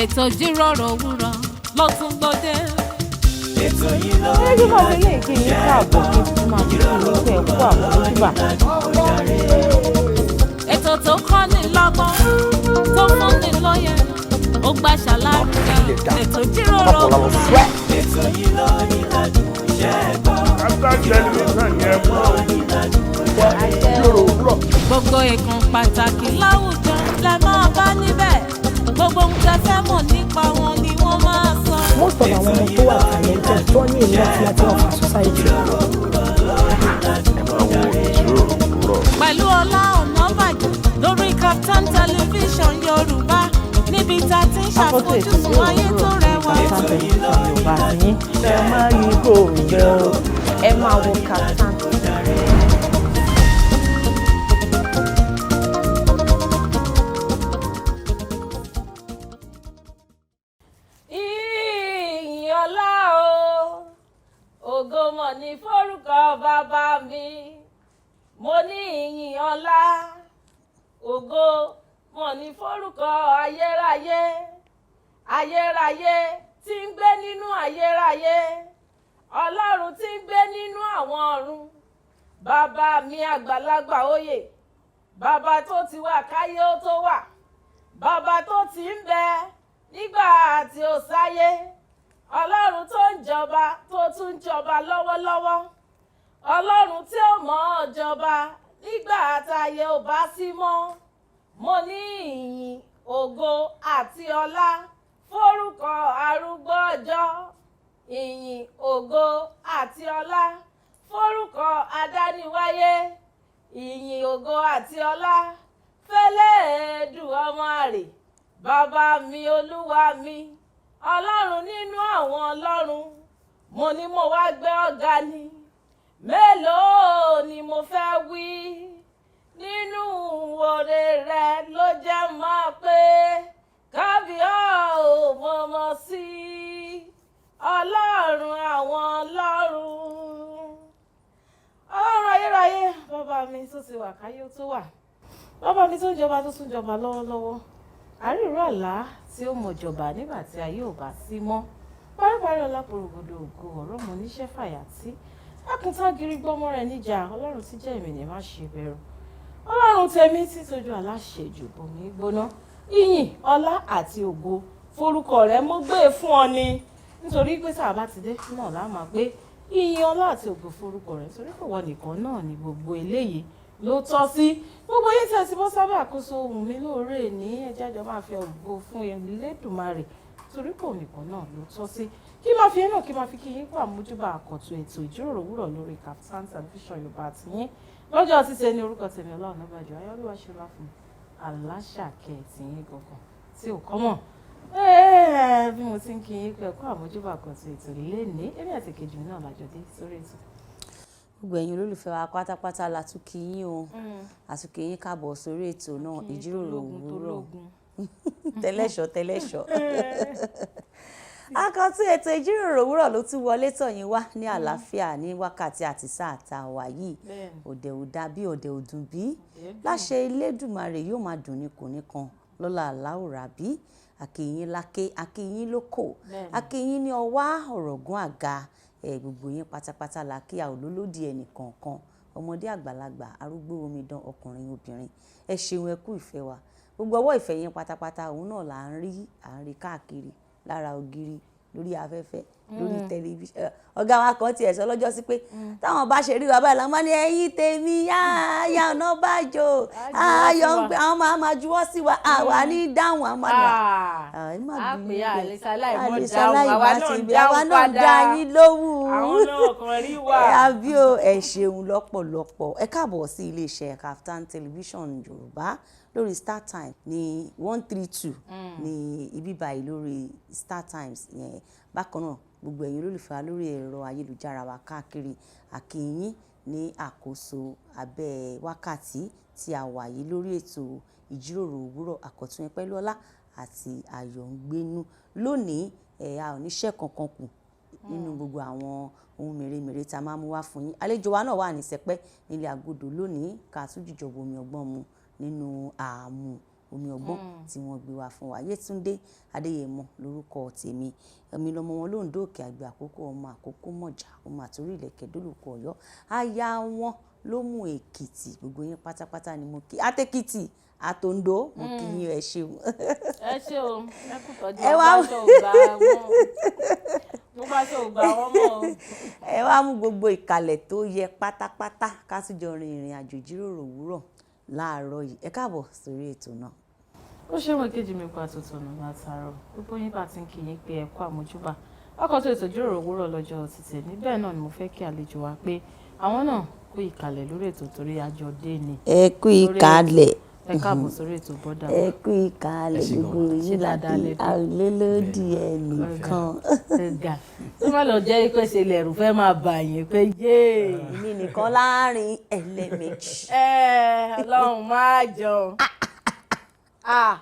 Ètò ìjíròrò òwúrọ̀ ló tún gbòde. Ètò yìí ló Ẹ jẹ́ máa fi lè kí yín káàbọ̀, kí n tún máa fi kí yín pé ẹ kú àmójúbà. Ètò tó kọ́ ni lọ́gbọ́n, tó fún ni lóye, ó gbà ṣàlàyé. Ètò ìjíròrò òwúrọ̀. Ètò yìí ló ní ládùn iṣẹ́ gbọ́. Kaftan Television yẹn mọ́ o. Gbogbo ìkan pàtàkì láwùjọ lẹ máa bá níbẹ̀. Gbogbo ohun tẹ́ fẹ́ mọ̀ nípa wọn ni wọ́n máa sọ. Most of àwọn ọmọ tó wà talented, tó ní a lot láti offer society. Ẹ máa wo Ìjíròrò Òwúrọ̀. Pẹ̀lú Ọlá Ọ̀nàbàjọ́ lórí Kaftan Television Yorùbá, níbi tá a ti ń Akọ́tún ètò ṣàfojúsùn ìjíròrò ayé tó òwúrọ̀ rẹwà. Kaftan Television Yorùbá àti yín. Ẹ má yí kò bẹ́ o. Ẹ máa wo Kaftan. Ìyìn, ọlá o, ògo mọ̀ ní forúkọ bàbá mi. Mo ní ìyìn, ọlá, ògo mọ̀ ní forúkọ ayérayé, ayérayé tí ń gbé nínú ayérayé, Ọlọ́run tí ń gbé nínú àwọn ọ̀run, bàbá mi àgbàlagbà oyè, bàbá tó ti wà káyé ó tó wà, bàbá tó ti ń bẹ nígbà tí ó sáyé, Ọlọ́run tó ń jọba, tó tún ń jọba lọ́wọ́lọ́wọ́, Ọlọ́run tí ó mọ̀ ọ́ jọba nígbà táyé ò bá sí mọ́. Mo ní ìyìn, ògo àti ọlá forúkọ arúgbó ọjọ́, ìyìn, ògo àti ọlá forúkọ adániwáyé, ìyìn, ògo àti ọlá fẹlẹ́ẹ̀dù ọmọ àrè, bàbá mi, olúwa mi, Ọlọ́run nínú àwọn ọlọ́run. Mo ní mo wá gbé ọ̀gá ni. Mélòó ni mo fẹ́ wí nínú oore rẹ ló jẹ́ máa pé kábíọ́ ò mọ̀mọ́ sí Ọlọ́run àwọn ọlọ́run, Ọlọ́run ayérayé, bàbá mi tó ti wà káyé ó tó wà, bàbá mi tó ń jọba, tó tún jọba lọ́wọ́lọ́wọ́, àríró àlá tí ó mọ̀ jọba nígbà tí ayé ò bá sí mọ́, paríparí ọlá, porogodo ògo, ọ̀rọ̀ mọ̀ níṣẹ́ fàyàtì ẹkùn gírí gbọ́mọ rẹ̀ níjà, Ọlọ́run tí jẹ́ èmi ní má ṣe bẹ̀rù, Ọlọ́run tèmi tí tójú aláṣejù bomi gbóná. Ìyìn, ọlá àti ògo forúkọ rẹ̀, mo gbé e fún ọ ni, nítorí pé tá a bá ti dé náà lá máa gbé ìyìn, ọlá àti ògo forúkọ rẹ̀, nítorí pé wọ́n nìkan náà ni gbogbo eléyìí ló tọ́ sí. Gbogbo yín tẹ́ ti bọ́ sábẹ́ àkóso ohùn mi lóore ní ẹjẹ́ àjọ máa fi ògo fún Elédùmarè, torí pé òun nìkan náà ló tọ́ sí. Kí máa fi náà kí máa fi kí yín kó àmójúbà àkọ́tún ètò ìjíròrò òwúrọ̀ lórí Kaftan Television Yorùbá àtìyín lọ́jọ́ títẹ ní. Orúkọ tèmi, Ọlá Ọ̀nàbàjọ́ ayọ́lúwa ṣọlá fún aláṣàkẹ́ tìyín gangan tí ò kọ́mọ̀. Bí mo ti ń kí yín pé kó àmójúbà àkọ́tún ètò lénìí, èmi àti kejì mi náà lájọ dé sórí ètò. Gbogbo ẹ̀yin olólùfẹ́ wa pátápátá la tún kí yín o, a tún kí yín káàbọ̀ sórí ètò náà, ìjíròrò òwúrọ̀, tẹlẹ́ṣọ̀ tẹlẹ́ṣọ̀. Àkọ́tún ètò ìjíròrò òwúrọ̀ ló tún wọlé tọ̀ yín wá ní àlàáfíà ní wákàtí àti sáà tá a wà yìí. Òdẹ̀ ò dà bí òdẹ̀ ò dùn bí, láṣẹ Elédùmarè, yóò máa dùn ní kò ní kan lọ́la aláwòrán bí. Akínyín láké, akínyín lóko, akínyín ní ọwá ọ̀rọ̀gún àga ẹ̀, gbogbo yín pátápátá la kí. A ò lólódì ẹnì kọ̀ọ̀kan, ọmọdé, àgbàlagbà, arúgbó, omidan, ọkùnrin, obìnrin. Ẹ ṣeun, ẹ kú ìfẹ́ wa. Gbogbo ọwọ́ ìfẹ́ yín pátápátá, òun náà là ń rí, à ń rí káàkiri lára ògiri, lórí afẹ́fẹ́, lórí tẹlifíṣàn. Ọ̀gá wa kan tiẹ̀ sọ lọ́jọ́ sí pé táwọn bá ṣe rí wa báyìí làwọn máa ní, "Ẹ̀yin tèmi, Aya Ọ̀nàbàjò, ayọ̀ ń gbé." Àwọn máa máa juwọ́ sí wa, àwa ní dáhùn, àwọn máa dà ẹ má A bínú pè bẹ́ẹ̀. Àlè ṣaláì mọ́ Àlè dáhùn, ṣaláì àwa má náà ti ń bí àwa dáhùn náà ń padà. dá yín lóhùn. Àwọn náà kàn rí wa. Ẹ àbí o, ẹ ṣeun lọ́pọ̀lọpọ̀. Ẹ káàbọ̀ sí iléeṣẹ́ Kaftan Television Yorùbá lórí StarTime ní 132 ní ibi báyìí lórí StarTimes yẹn. Bákan náà, gbogbo ẹ̀yin olólùfẹ́ wa lórí ẹ̀rọ ayélujára wa káàkiri, àkìyín ní àkóso abẹ́ wákàtí tí a wà yìí lórí ètò ìjíròrò òwúrọ̀, àkọ́tún yẹn pẹ̀lú Ọlá àti Ayọ̀ ń gbénú. Lónìí ẹ̀, a ò ní ṣẹ́ kankan kù nínú gbogbo àwọn ohun mèremère tá a máa mú wá fún yín. Àlejò wa náà wà ní sẹpẹ́ nílé àgọ́dọ̀ lónìí, ká tún jìjọ bomi ọgbọ́n mu nínú àmù. Omi ọgbọ́n tí wọ́n gbé wá fún wa. Yétúndé Adéyẹmọ lórúkọ tèmi. Èmi lọmọ wọn lóńdó òkè àgbẹ̀ àkókò, ọmọ àkókò mọ̀jà, ọmọ àtòrí ìlẹ̀kẹ̀ dólùkọ Ọ̀yọ́, aya wọn ló mú Èkìtì. Gbogbo yín pátápátá ni mo kí, àtèkìtì àtòǹdó, mo kí yín, ẹ ṣeun. Ẹ ṣé o, ẹ kú tọ́jú. Ẹ wá- Ọgbà ògbà wọn, gbogbo aṣọ ògbà wọn mọ́ o. Ẹ wá mú gbogbo ìkàlẹ̀ tó yẹ pátápátá, ká tún jọ rin ìrìn àjò ìjíròrò òwúrọ̀ láàárọ̀ yìí. Ẹ káàbọ̀ sórí ètò náà. Ó ṣe wọn kejì mi pa tuntun nù látàárọ̀. Gbogbo yín bá ti ń kí yín pé ẹ kú àmójúbà akọ́tún ètò ìjíròrò òwúrọ̀ lọ́jọ́ títẹ̀ níbẹ̀ náà ni mo fẹ́ kí àlejò wa pé àwọn náà kú ìkàlẹ̀ lórí ètò, torí àjọ dé ni. Ẹ kú ìkàlẹ̀. Ẹ káàbọ̀ sórí ètò, bọ́dà. Ẹ kú ìkàlẹ̀. Ẹ ṣé Gbogbo gan. yín Ṣé dáadáa láti lẹ dé? àlélódì ẹnìkan. Ẹ̀gà tó má lọ jẹ́ pé ṣe lẹ̀rù fẹ́ máa bà yín pé yéè. Èmi nìkan láàrin ẹlẹ́mẹ̀jì. Ẹ Ọlọ́run máa jọun. Ah,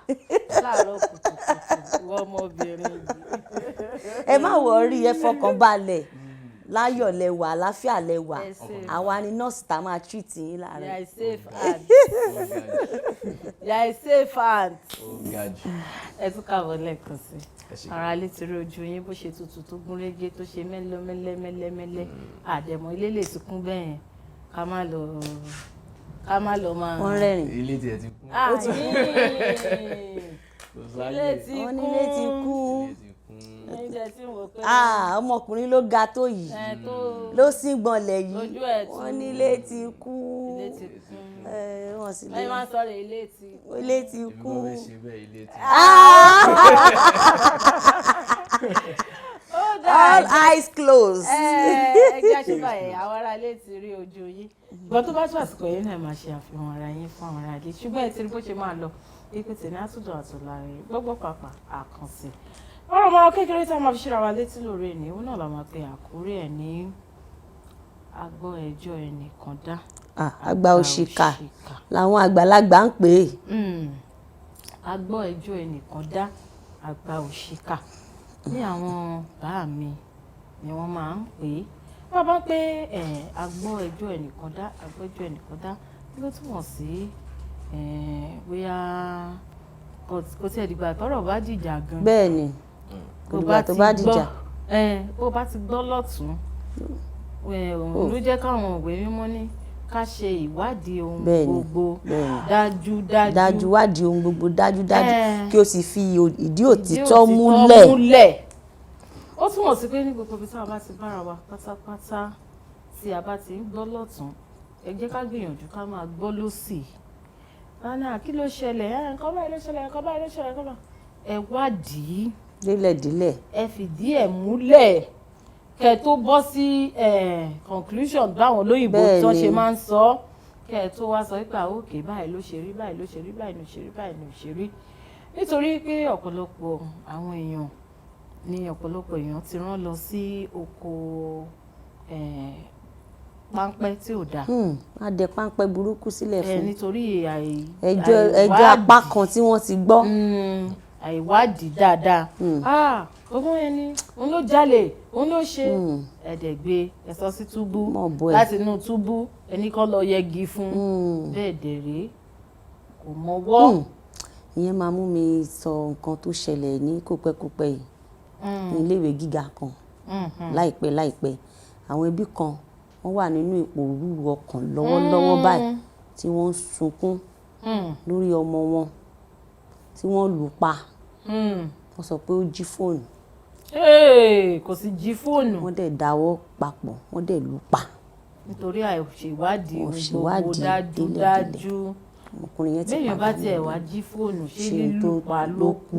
láàárọ̀ kùtùkùtù, ìwọ ọmọbìnrin yìí. Ẹ má worry, ẹ fọkàn balẹ̀, láyọ̀ lẹwà, àlàáfíà lẹwà. Ẹ ṣé. Àwa ni nọ́ọ̀sì tá a máa treat yín láàárọ̀. You are a safe hand. You are a safe hand. Ó ga jù. Ẹ tún kàwọ́ lẹ́ẹ̀kan sí. Ẹ ṣé. Ara lè ti rí ojú yín bó ṣe tutù tó gún régé, tó ṣe mẹ́lọ́ mẹ́lẹ́ mẹ́lẹ́ mẹ́lẹ́. Àdẹ̀mọ́ ilé lè ti kún bẹ́ẹ̀ yẹn. Ká má lọ máa. Wọ́n rẹ́rìn. Ilé tiẹ̀ ti kún. Ah, yìí. Kò sáyè. Ilé ti Wọ́n kún. nílé ti kún. Ilé ti kún. Oúnjẹ tí ń wò pé. Ah, ọmọkùnrin ló ga tó yìí, Ẹ tó ló sì gbọ̀nlẹ̀ yìí. Lójú ẹ̀ tú. Wọ́n nílé ti kún. Ilé ti kún. Ẹ, wọ́n sì lè Ẹ máa ń sọ̀rọ̀ ilé ti. Ilé ti Èmi kún. gan fẹ́ ṣe bẹ́ẹ̀, ilé ti Ó dáa. All eyes closed. Ẹ jẹ́ àṣìbà ẹ̀, àwọn ará ilé ti rí ojú yín. Ìgbọ́n tó bá tó àsìkò yìí náà, máa ṣe àfihàn ara yín fún àwọn ará ilé, ṣùgbọ́n ẹ ti rí bó ṣe máa lọ ipe tèmi àtúndùn àtúnlá rẹ̀ gbọ́gbọ́ pàpà àkànṣe. Ọ̀rọ̀ ọmọ kékeré tá a máa fi ṣíra wa létí lóore ní òun náà la máa pe àkórí ẹ̀ ní agbọ́ ẹjọ́ ẹnìkan dá. Ah, àgbà òṣìkà làwọn àgbàlagbà ń pè é. Agbọ́ ẹjọ́ ẹnìkan dá, àgbà òṣìkà ní àwọn bá mi ni wọ́n máa ń pè é. Wọ́n bá ń pè ẹ̀ agbọ́ ẹjọ́ ẹnìkan dá, agbọ́ ẹjọ́ ẹnìkan dá, kí ló túmọ̀ sí? Bóyá kò tiẹ̀ dìgbà tọ́rọ̀ bá dìjà gan. Bẹ́ẹ̀ ni, kò dìgbà tó bá dìjà. Bó bá ti gbọ́ lọ́tún, òun ló jẹ́ káwọn òwe mímọ́ ní ká ṣe ìwádìí ohun gbogbo dájúdájú. Dájú, wádìí ohun gbogbo dájúdájú, kí o sì fi ìdí òtítọ́ òtítọ́ múlẹ̀. Múlẹ̀. Ó túmọ̀ sí pé ní gbogbo ibi tí a bá ti bára wa pátápátá, tí a bá ti ń gbọ́ lọ́tún, ẹ jẹ́ ká gbìyànjú ká máa gbọ́ lósì. Nana, kí ló ṣẹlẹ̀? Ẹ nǹkan báyìí ló ṣẹlẹ̀, nǹkan báyìí ló ṣẹlẹ̀, nǹkan báyìí. Ẹ wádìí. Délẹ̀dílẹ̀. Ẹ fìdí ẹ̀ múlẹ̀ kẹ́ tó bọ́ sí conclusion, báwọn olóyìnbó tó ṣe máa ń sọ, kẹ́ tó wá sọ pé àwọn òkè báyìí ló ṣe rí, báyìí ló ṣe rí, báyìí ló ṣe rí, báyìí ló ṣe rí. Nítorí pé ọ̀pọ̀lọpọ̀ àwọn èèyàn ní ọ̀pọ̀lọpọ̀ èèyàn ti rán lọ sí oko páńpẹ́ tí ò dáa. Á dẹ páńpẹ́ burúkú sílẹ̀ fún nítorí ẹjọ́ ẹjọ́ apá kan tí wọ́n ti gbọ́. Àìwádìí dáadáa. Ah, ogún ẹni òun ló jalè, òun ló ṣe ẹ̀ẹ́dẹ̀gbé ẹ̀sọ́ sí túbú. Mọ̀ bọ́ ẹ̀. Láti inú túbú, ẹni kan lọ yẹgi fún bẹ́ẹ̀ dẹ̀rẹ́, kò mọwọ́. Ìyẹn máa mú mi sọ nǹkan tó ṣẹlẹ̀ ní kòpẹ́kòpẹ́ yìí ní iléèwé gíga kan láìpẹ́ láìpẹ́. Àwọn ẹbí kan, wọ́n wà nínú ipò rúru ọkàn lọ́wọ́lọ́wọ́ báyìí, tí wọ́n ń sunkún lórí ọmọ wọn tí wọ́n lù pa. Wọ́n sọ pé ó jí fóònù. Hey, kò sì jí fóònù. Wọ́n dẹ̀ dáwọ́ papọ̀, wọ́n dẹ̀ lù pa. Nítorí àìṣèwádìí Wọ́n ohun gbogbo ṣèwádìí dájúdájú. délẹ̀délẹ̀. Ọmọkùnrin yẹn ti Béèyàn bá pàdánù tiẹ̀ wá jí fóònù, ṣé ṣe lílù tó pa ló ló kù? kù.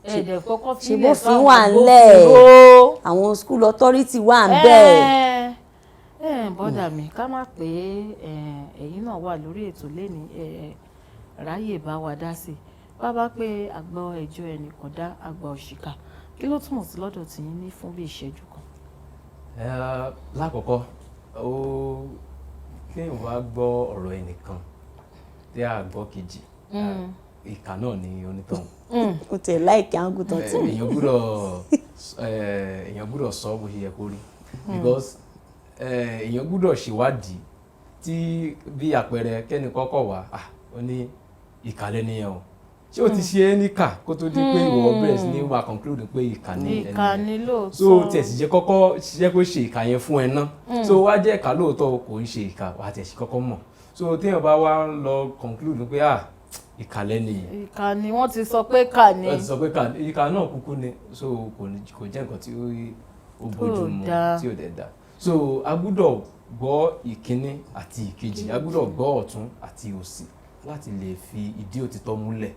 Ẹ̀ẹ́dẹ̀ kọ́kọ́ Ṣe fílẹ̀ bófin fáwọn wà ńlẹ̀? agbófinró. Àwọn school authority wà ń bẹ̀. Ẹ ẹ bọ́dà mi, ká má pé ẹ̀yin náà wà lórí ètò lẹ́ni ráyè bá wa dá sí i. Bá pé àgbọ̀ ẹjọ́ ẹnìkan dá, àgbà òṣìkà, kí ló túmọ̀ sí lọ́dọ̀ tìyín ní fún bí ìṣẹ́jú kan? Lákọ̀ọ́kọ́, ó kéèyàn bá gbọ́ ọ̀rọ̀ ẹnìkan tí a gbọ́ kejì, ìkà náà ni onítọ̀hún. Ó tẹ̀ láìkí àgùntàn tí Èèyàn gbúdọ̀ sọ bó ṣe yẹ kó rí, because èèyàn gbúdọ̀ ṣèwádìí. Tí bí àpẹẹrẹ, kẹ́ni kọ́kọ́ wá, ah, ó ní Ìkà lẹ́ni yẹn o. Ṣé o ti ṣe é níkà kó tó di pé ìwọ bẹ̀rẹ̀ sí ní wà conclude pé ìkà ni ẹni Ìkà yẹn? ni lóòótọ́. So tiẹ̀ sì jẹ́ kọ́kọ́ ṣiṣẹ́ kó ṣe ìkà yẹn fún ẹ ná. So wá jẹ́ ìkà lóòótọ́, kò ń ṣe ìkà, wà á tiẹ̀ sì kọ́kọ́ mọ̀. So téèyàn bá wá lọ conclude pé, ah, ìkà lẹ́ni yìí, Ìkà ni, wọ́n ti sọ pé kà ni. Wọ́n ti sọ pé ìkà náà kúkú ni. So kò jẹ́ nǹkan tí ó bójú mu, dáa. tí ò dẹ̀ dáa. So a gbúdọ̀ gbọ́ ìkíní àti ìkejì, a gbúdọ̀ gbọ́ ọ̀tún àti òsì láti lè fi ìdí òtítọ́ múlẹ̀,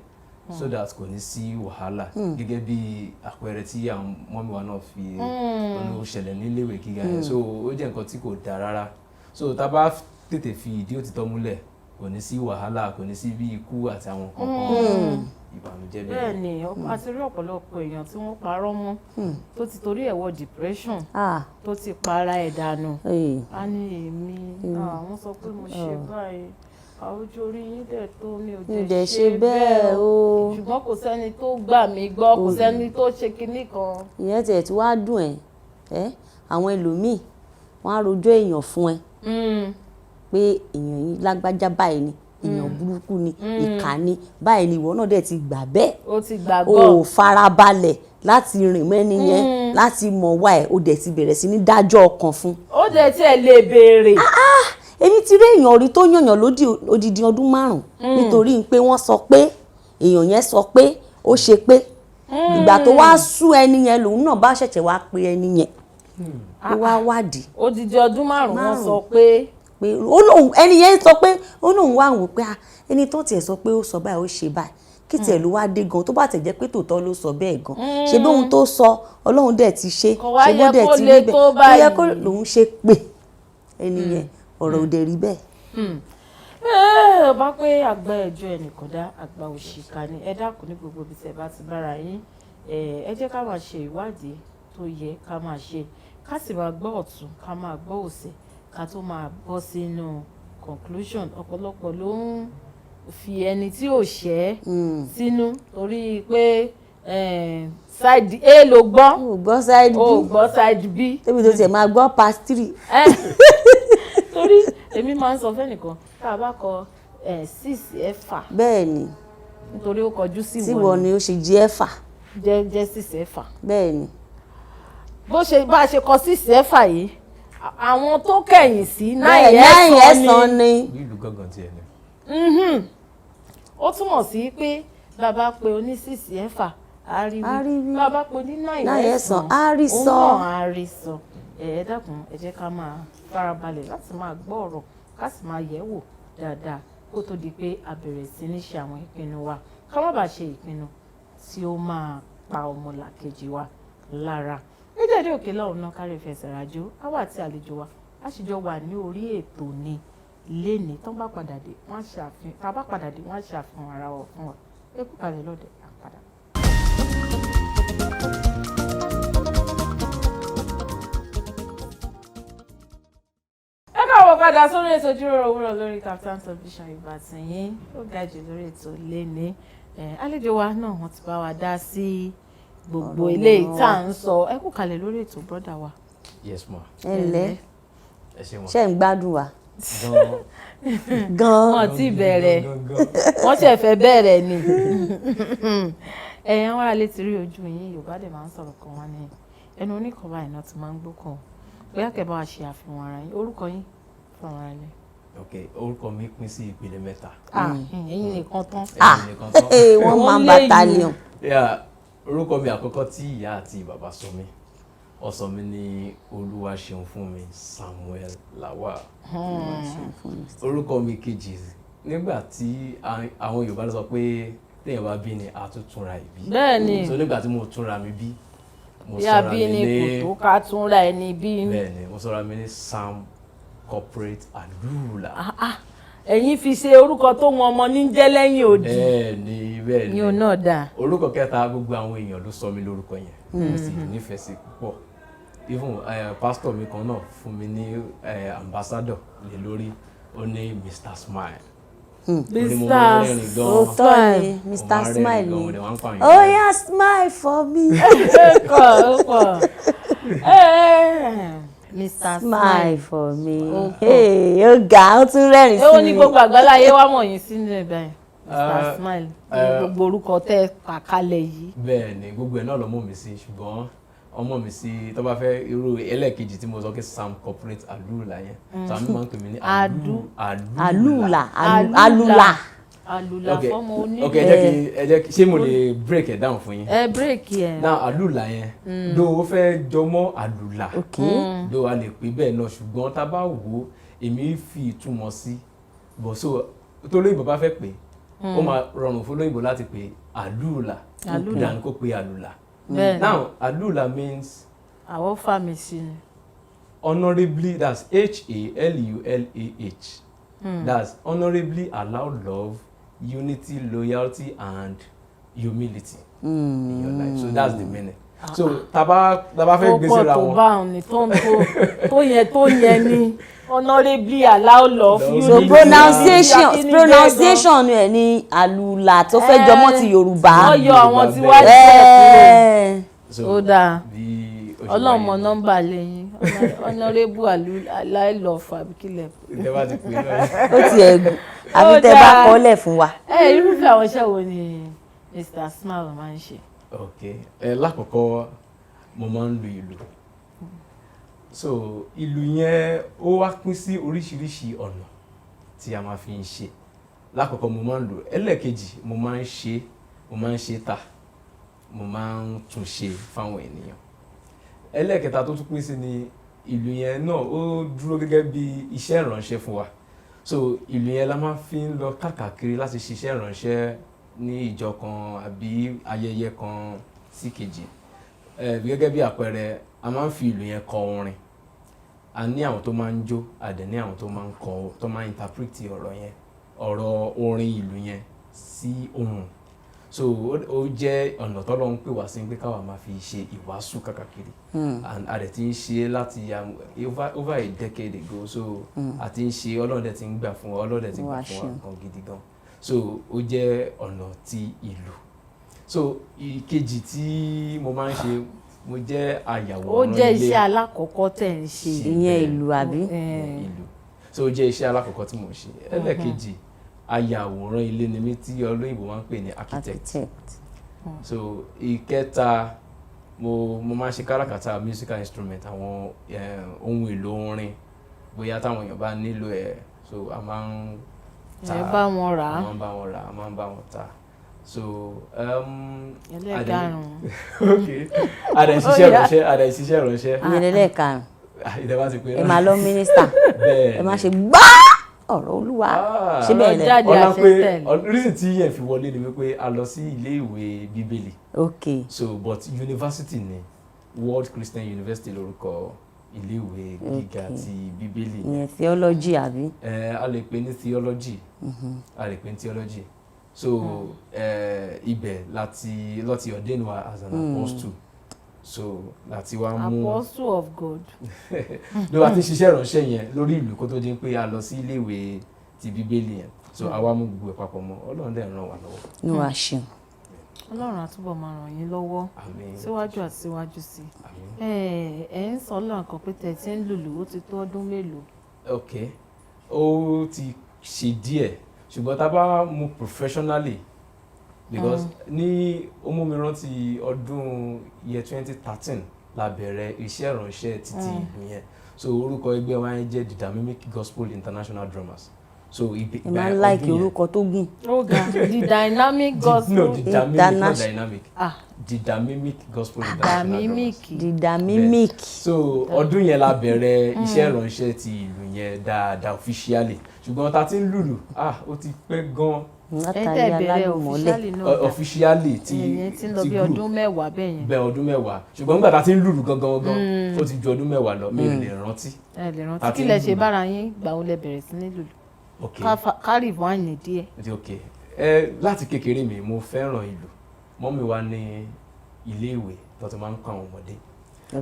so that kò ní sí wàhálà, gẹ́gẹ́ bí àpẹẹrẹ tí àwọn mummy wa náà fi ọ̀nà ó ṣẹlẹ̀ níléèwé gíga yẹn. So ó jẹ́ nǹkan tí kò dáa rárá. So tá a bá tètè fi ìdí òtítọ́ múlẹ̀, kò ní sí wàhálà, kò ní sí bí ikú àti àwọn nǹkan kan ìbànújẹ́ Bẹ́ẹ̀ bẹ́ẹ̀. ni, a ti rí ọ̀pọ̀lọpọ̀ èèyàn tí wọ́n parọ́ mọ́, tó ti torí ẹ̀ wọ depression, Ah, tó ti para ẹ̀ dànù. eh, A ní èmi, àwọn sọ pé mo ṣe báyìí, àwùjọ orí yín dẹ̀ tó mi ò Mi ò dẹ̀ dẹ̀ ṣe ṣe bẹ́ẹ̀ o. Ṣùgbọ́n kò sẹ́ni tó gbà mí gbọ́, kò sẹ́ni tó ṣe kinní kan. Ìyẹn tiẹ̀ tí wàá dùn ẹ́ ẹ́, àwọn ẹlòmíì wọ́n á rojọ́ èèyàn fún ẹ pé èèyàn yìí, lágbájá báyìí ni, èèyàn burúkú ni, ìkà ni, báyìí ni. Ìwọ náà dẹ̀ ti gbà bẹ́ẹ̀. Ó ti O gbàgbọ́. ò farabalẹ̀ láti rìn mẹ́ni yẹn, láti mọ̀ wá ẹ̀, o dẹ̀ ti bẹ̀rẹ̀ sí ní dájọ́ ọkàn fún. Ó dẹ̀ tiẹ̀ lè béèrè. Èmi ti rí èèyàn rí tó yànyàn lódì odidi ọdún 5 nítorí pé wọ́n sọ pé èèyàn yẹn sọ pé ó ṣe, pé ìgbà tó wá sú ẹni yẹn, lòun náà bá ṣẹ̀ṣẹ̀ wá pe ẹni yẹn, ó wá wádìí. Odidi ọdún 5 wọ́n 5. sọ pé Pé ó lóun, ẹni yẹn sọ pé ó lóun wá wò pé, ah, ẹni tó tiẹ̀ sọ pé ó sọ báyìí, ó ṣe báyìí, kí tiẹ̀ ló wá dé gan? Tó bá tẹ̀ jẹ́ pé tòótọ́ ló sọ bẹ́ẹ̀ gan, ṣe bí ohun tó sọ, Ọlọ́run dẹ̀ ti ṣe, Kò wá ṣe bó yẹ dẹ̀ kó ti le rí bẹ́ẹ̀, tó ó yẹ kó báyìí. lòun ṣe pé ẹni yẹn, ọ̀rọ̀ ò dẹ̀ rí bẹ́ẹ̀. Ẹ bá pé àgbà ẹjọ́ ẹnìkan dá àgbà òṣìkà ni. Ẹ dákun, ní gbogbo ibi tí ẹ bá ti bára yín, ẹ jẹ́ ká máa ṣe ìwádìí tó yẹ ká máa ṣe, ká sì máa gbọ́ ọ̀tún, ká máa gbọ́ òsì, ká tó máa bọ́ sínú conclusion. Ọ̀pọ̀lọpọ̀ ló ń fi ẹni tí ò ṣẹ́ sínú torí pé side A ló gbọ́. O gbọ́ side B. O gbọ́ side B. Tóbi tó tiẹ̀ máa gbọ́ part three. Torí èmi máa ń sọ fẹ́nìkan, tá a bá kọ six ẹ̀fà, Bẹ́ẹ̀ ni. Nítorí ó kọjú sí tí wọ wọ́n ni ó ṣe jí ẹ̀fà. Jẹ́ six ẹ̀fà. Bẹ́ẹ̀ ni. Bó ṣe bá a ṣe kọ six ẹ̀fà yìí, àwọn tó kẹ̀yìn sí Bẹ́ẹ̀, nine nine ẹ̀sán ẹ̀sán ni. ni. Bí ìlú gángan tiẹ̀ ni. Ó túmọ̀ sí pé bàbá pe oní six ẹ̀fà, á rí Á rí wí. wí. Bàbá pe oní nine Nine ẹ̀sán, ẹ̀sán, á rí òun sọ. náà á rí sọ. Ẹ dákun, ẹ jẹ́ ká máa farabalẹ̀ láti máa gbọ́ ọ̀rọ̀, ká sì máa yẹ̀ wò dáadáa kó tó di pé a bẹ̀rẹ̀ sí ní ṣe àwọn ìpinnu wa, ká má bàa ṣe ìpinnu tí ó máa pa ọmọlàkejì wa lára. Níjẹ̀dí òkè lọ́hùn náà, kárí fẹsẹ̀ rájò, àwa àti àlejò wa a sì jọ wà ní orí ètò ni léni. Tán bá padà dé, wọ́n á ṣàfihàn, tá a bá padà dé, wọ́n á ṣàfihàn ara wọn fún wa. Ẹ kú kalẹ̀ lọ́dẹ̀, à ń padà. Ẹ káàbọ̀ padà sórí ètò ìjíròrò òwúrọ̀ lórí Kaftan Television. Ìbàdàn yín ó ga jù lórí ètò léni. Àlejò wa náà, wọ́n ti bá wa dá sí gbogbo Ọ̀rọ̀ eléyìí wọn. tá à ń sọ. Ẹ kú kalẹ̀ lórí ètò, brother wa. Yes ma. Ẹ ǹlẹ́. Ẹ ṣe wọn. Ṣé ń gbádùn wa Gan gan-an? Wọ́n ti bẹ̀rẹ̀. gan gan. Wọ́n ṣẹ̀ fẹ́ bẹ̀rẹ̀ ni. Ẹ̀yin àwọn aráalé ti rí ojú yín. Yorùbá dẹ̀ máa ń sọ̀rọ̀ kan, wá ní ẹnu oníkan báyìí náà ti máa ń gbókàn. Bóyá kẹ́ bá wa ṣe àfihàn ara yín, orúkọ yín fún àwọn aráalé. Ok, orúkọ mi pín sí ìpele mẹ́ta. Ah, ẹ̀yin nìkan tán. Ẹ̀yin nìkan tán. Wọ́n máa ń Wọ́n lé battalion. Yeah, orúkọ mi àkọ́kọ́ tí ìyá àti bàbá sọ mí, ó sọ mí ní Olúwaṣeun fún mi Samuel Lawal. Orúkọ mi kejì, nígbà tí àwọn Yorùbá ló sọ pé téèyàn bá bí ni a tún túnra ẹ̀ bí. Bẹ́ẹ̀ ni. So nígbà tí mo túnra mi bí, mo Bí a sọra bí mi ni ní kò tó ká tún ra ẹni bí. Bẹ́ẹ̀ ni, mo sọra mi ní Sam Corporate Alula. Ẹ̀yin fi ṣe orúkọ tó wọn ọmọ ní jẹ́ lẹ́yìn òdì. Bẹ́ẹ̀ ni, bẹ́ẹ̀ ni. Yín ò náà dáa. Orúkọ kẹta, gbogbo àwọn èèyàn ló sọ mí lórúkọ yẹn, mo sì nífẹ̀ẹ́ sí púpọ̀. Even pastor mi kan náà fún mi ní ambassador lé lórí, ó ní Mr Smile. Ó ní mo máa ń rẹ́rìn gan. Òótọ́ ni, Mo Mr máa ń rẹ́rìn Smile gan, mo ni. dẹ̀ máa ń pààyàn Oh lẹ́rìn. yeah, smile for me. Ó pọ̀, ó pọ̀. Mr Smile Smile. for me. Hey, ó ga, ó tún rẹ́rìn Èwo sí ni mi. gbogbo àgbáláyé wá mọ̀ yín sínú ẹ̀ báyìí, Mr. Smile, gbogbo orúkọ tẹ́ ẹ kà kalẹ̀ yìí. Bẹ́ẹ̀ ni, gbogbo ẹ̀ náà lọ́mọ mi sí, ṣùgbọ́n ọmọ mi sí tó bá fẹ́ irú ẹlẹ́ẹ̀kejì tí mo sọ pé Sam Corporate Alula yẹn, so àmì máa ń pè mí ní Alula. Alula. Alula fọmọ onílù. Ok, ẹ jẹ́ kí ṣé mo lè break it down fún yín? Ẹ break ẹ. Now, Alula yẹn ló ó fẹ́ jọmọ́ àlùlà ló a lè pè bẹ́ẹ̀ náà, ṣùgbọ́n tá a bá wò ó, èmi fi ìtumọ̀ sí bọ̀, so tó lóyìnbó bá fẹ́ pè, ó máa rọrùn fún lóyìnbó láti pè àlùlà than kó pè àlùlà. Now, àlùlà means Àwọn fàmì sí ni. honourably, that's Halulah, that's honourably allow love, unity, loyalty and humility in your life. So that's the meaning. So taba fẹ́ gbé Ó pọ̀ síra tó wọn. bá òun ní tó ń tó yẹn ní honourably allow love, So So unity. pronunciation ẹ̀ ní àlùlà tó fẹ́ jọmọ́ ti Yorùbá. Wọ́n yọ àwọn tí Yorùbá. wá díẹ̀ kúrò. So Ó dáa. bí ó ṣe Ọlọ́mọ wáyé nìyẹn. nọ́mbà lẹ́yìn honourable aláìlọ́fù àbíkílẹ̀. Tẹ́ bá ti pè é náà. Ó ti ẹ̀ gùn, àbí tẹ́ bá Ó dáa. kọ́lẹ̀ fún wa. Ẹ irúfẹ́ àwọn iṣẹ́ wo ni Mr. Smile máa ń ṣe? Ok, ẹ lákọ̀ọ́kọ́, mo máa ń lu ìlù. So ìlù yẹn, ó wá pín sí oríṣiríṣi ọ̀nà tí a máa fi ń ṣe. Lákọ̀ọ́kọ́, mo máa ń lù. Ẹlẹ́ẹ̀kejì, mo máa ń ṣe tà, mo máa ń tún ṣe fáwọn ènìyàn. Ẹlẹ́ẹ̀kẹta tó tún pín sí ni ìlù yẹn náà, ó dúró gẹ́gẹ́ bí iṣẹ́ ìránṣẹ́ fún wa. So ìlù yẹn la máa fi ń lọ káàkiri láti ṣiṣẹ́ ìránṣẹ́ ní ìjọ kan àbí ayẹyẹ kan sí kejì. Gẹ́gẹ́ bí àpẹẹrẹ, a máa ń fi ìlù yẹn kọ orin. A ní àwọn tó máa ń jó, a dẹ̀ ní àwọn tó máa ń kọ, tó máa ń interpret ọ̀rọ̀ yẹn, ọ̀rọ̀ orin ìlù yẹn sí ohùn. So ó jẹ́ ọ̀nà tọ́lọ́run pè wá sí pé káwa máa fi ṣe ìwàásù káàkiri, and a dẹ̀ ti ń ṣe láti over a decade ago. So a ti ń ṣe, Ọlọ́run dẹ̀ ti ń gbà fún wa, Ọlọ́run dẹ̀ ti ń gbà Wá fún wa ṣeun. gan gidi gan. So ó jẹ́ ọ̀nà ti ìlù. So ìkejì tí mo máa ń ṣe, mo jẹ́ ayàwòrán Ó jẹ́ ilé. iṣẹ́ alákọ̀ọ́kọ́ tẹ̀ ń ṣe. Ìyẹn ìlù, àbí? Eh, Ìlù. So ó jẹ́ iṣẹ́ alákọ̀ọ́kọ́ tí mo ń ṣe. Ẹlẹ́ẹ̀kejì, ayàwòrán ilé ni mí, tí olóyìnbó máa ń pè ní architect. Architect. So ìkẹta, mo máa ń ṣe káràkátà musical instrument, àwọn ohun èlò orin, bóyá táwọn èèyàn bá nílò ẹ̀, so a máa ń ta. Ẹ bá wọn rà A á. máa ń bá wọn rà, a máa ń bá wọn ta. So Ẹlẹ́ẹ̀karùn-ún. Ok, a dẹ̀ ṣiṣẹ́ Ó yá. ìránṣẹ́, a dẹ̀ ṣiṣẹ́ ìránṣẹ́. Ìyẹn lẹ́lẹ́karùn. Ìdẹ́bà ti pé. Ẹ máa lọ minister. Bẹ́ẹ̀. Ẹ máa ṣe gbá ọ̀rọ̀ Olúwa. Ah. Ṣé bẹ́ẹ̀ Ọ̀rọ̀ lẹ jáde. Ọlá Àṣẹ pé tẹ̀lé. Reason tí yẹn fi wọlé ni wípé a lọ sí ilé ìwé Bíbélì. So but university ni, World Christian University lórúkọ ilé ìwé gíga ti Bíbélì. Ìyẹn theology, àbí? Ẹ a lè pè ní theology, a lè pè ní theology. So ibẹ̀ láti lọ́ti ordain wa as an apostle, so láti wá mú Apostle of God. Ló wá ti ń ṣiṣẹ́ ìránṣẹ́ yẹn lórí ìlú kó tó di pé a lọ sí ilé ìwé ti Bíbélì yẹn. So àwa mú gbogbo ẹ̀ papọ̀ mọ́. Ọlọ́run dẹ̀ ràn wá lọ́wọ́. Ní wàá ṣeun. Ọlọ́run á túbọ̀ máa ràn yín lọ́wọ́ Àmín. síwájú àti síwájú sí i. Àmín. Ẹ ẹ ń sọ lọ́nà pé tẹ̀ tí ń lùlù, ó ti tó ọdún mélòó? Ok, ó ti ṣe díẹ̀, ṣùgbọ́n tá a bá mú professionally, because ní ó mú mi rántí ọdún year 2013 la bẹ̀rẹ̀ iṣẹ́ ìránṣẹ́ títí ìlú yẹn. So orúkọ ẹgbẹ́ wa yẹn jẹ́ The Dynamic Gospel International Drummers. So ibi Ẹ máa ń like orúkọ tó gùn. Ó ga, The Dynamic Gospel. No, The Dynamic, not Dynamic. Ah. The Dynamic Gospel International Dynamic. Drummers. The Dynamic. So ọdún yẹn la bẹ̀rẹ̀ iṣẹ́ ìránṣẹ́ ti ìlú yẹn dáadáa officially, ṣùgbọ́n ta ti ń lùlù, ah, ó ti pẹ́ gan. Ẹ Látàrí tẹ̀ bẹ̀rẹ̀ alálùmọ́lẹ̀. officially náà dà. Officially ti Ìyẹn ti ń lọ ti bí group ọdún 10 bẹ́ẹ̀ yẹn. Bẹ́ẹ̀, ọdún 10, ṣùgbọ́n nígbà tá a ti ń lùlù gangan gangan, ó ti ju ọdún 10 lọ. Mi ò lè rántí. Ẹ lè rántí. Ta ti Kí ń lẹ ṣe lùlù. bára yín? Gbà ó lẹ bẹ̀rẹ̀ sí ní lùlù? Ok. Ká rewind díẹ̀. Ti ok, ẹ láti kékeré mi, mo fẹ́ràn ìlù. Mummy wa ní ilé ìwé tó ti máa ń kọ́ àwọn ọmọdé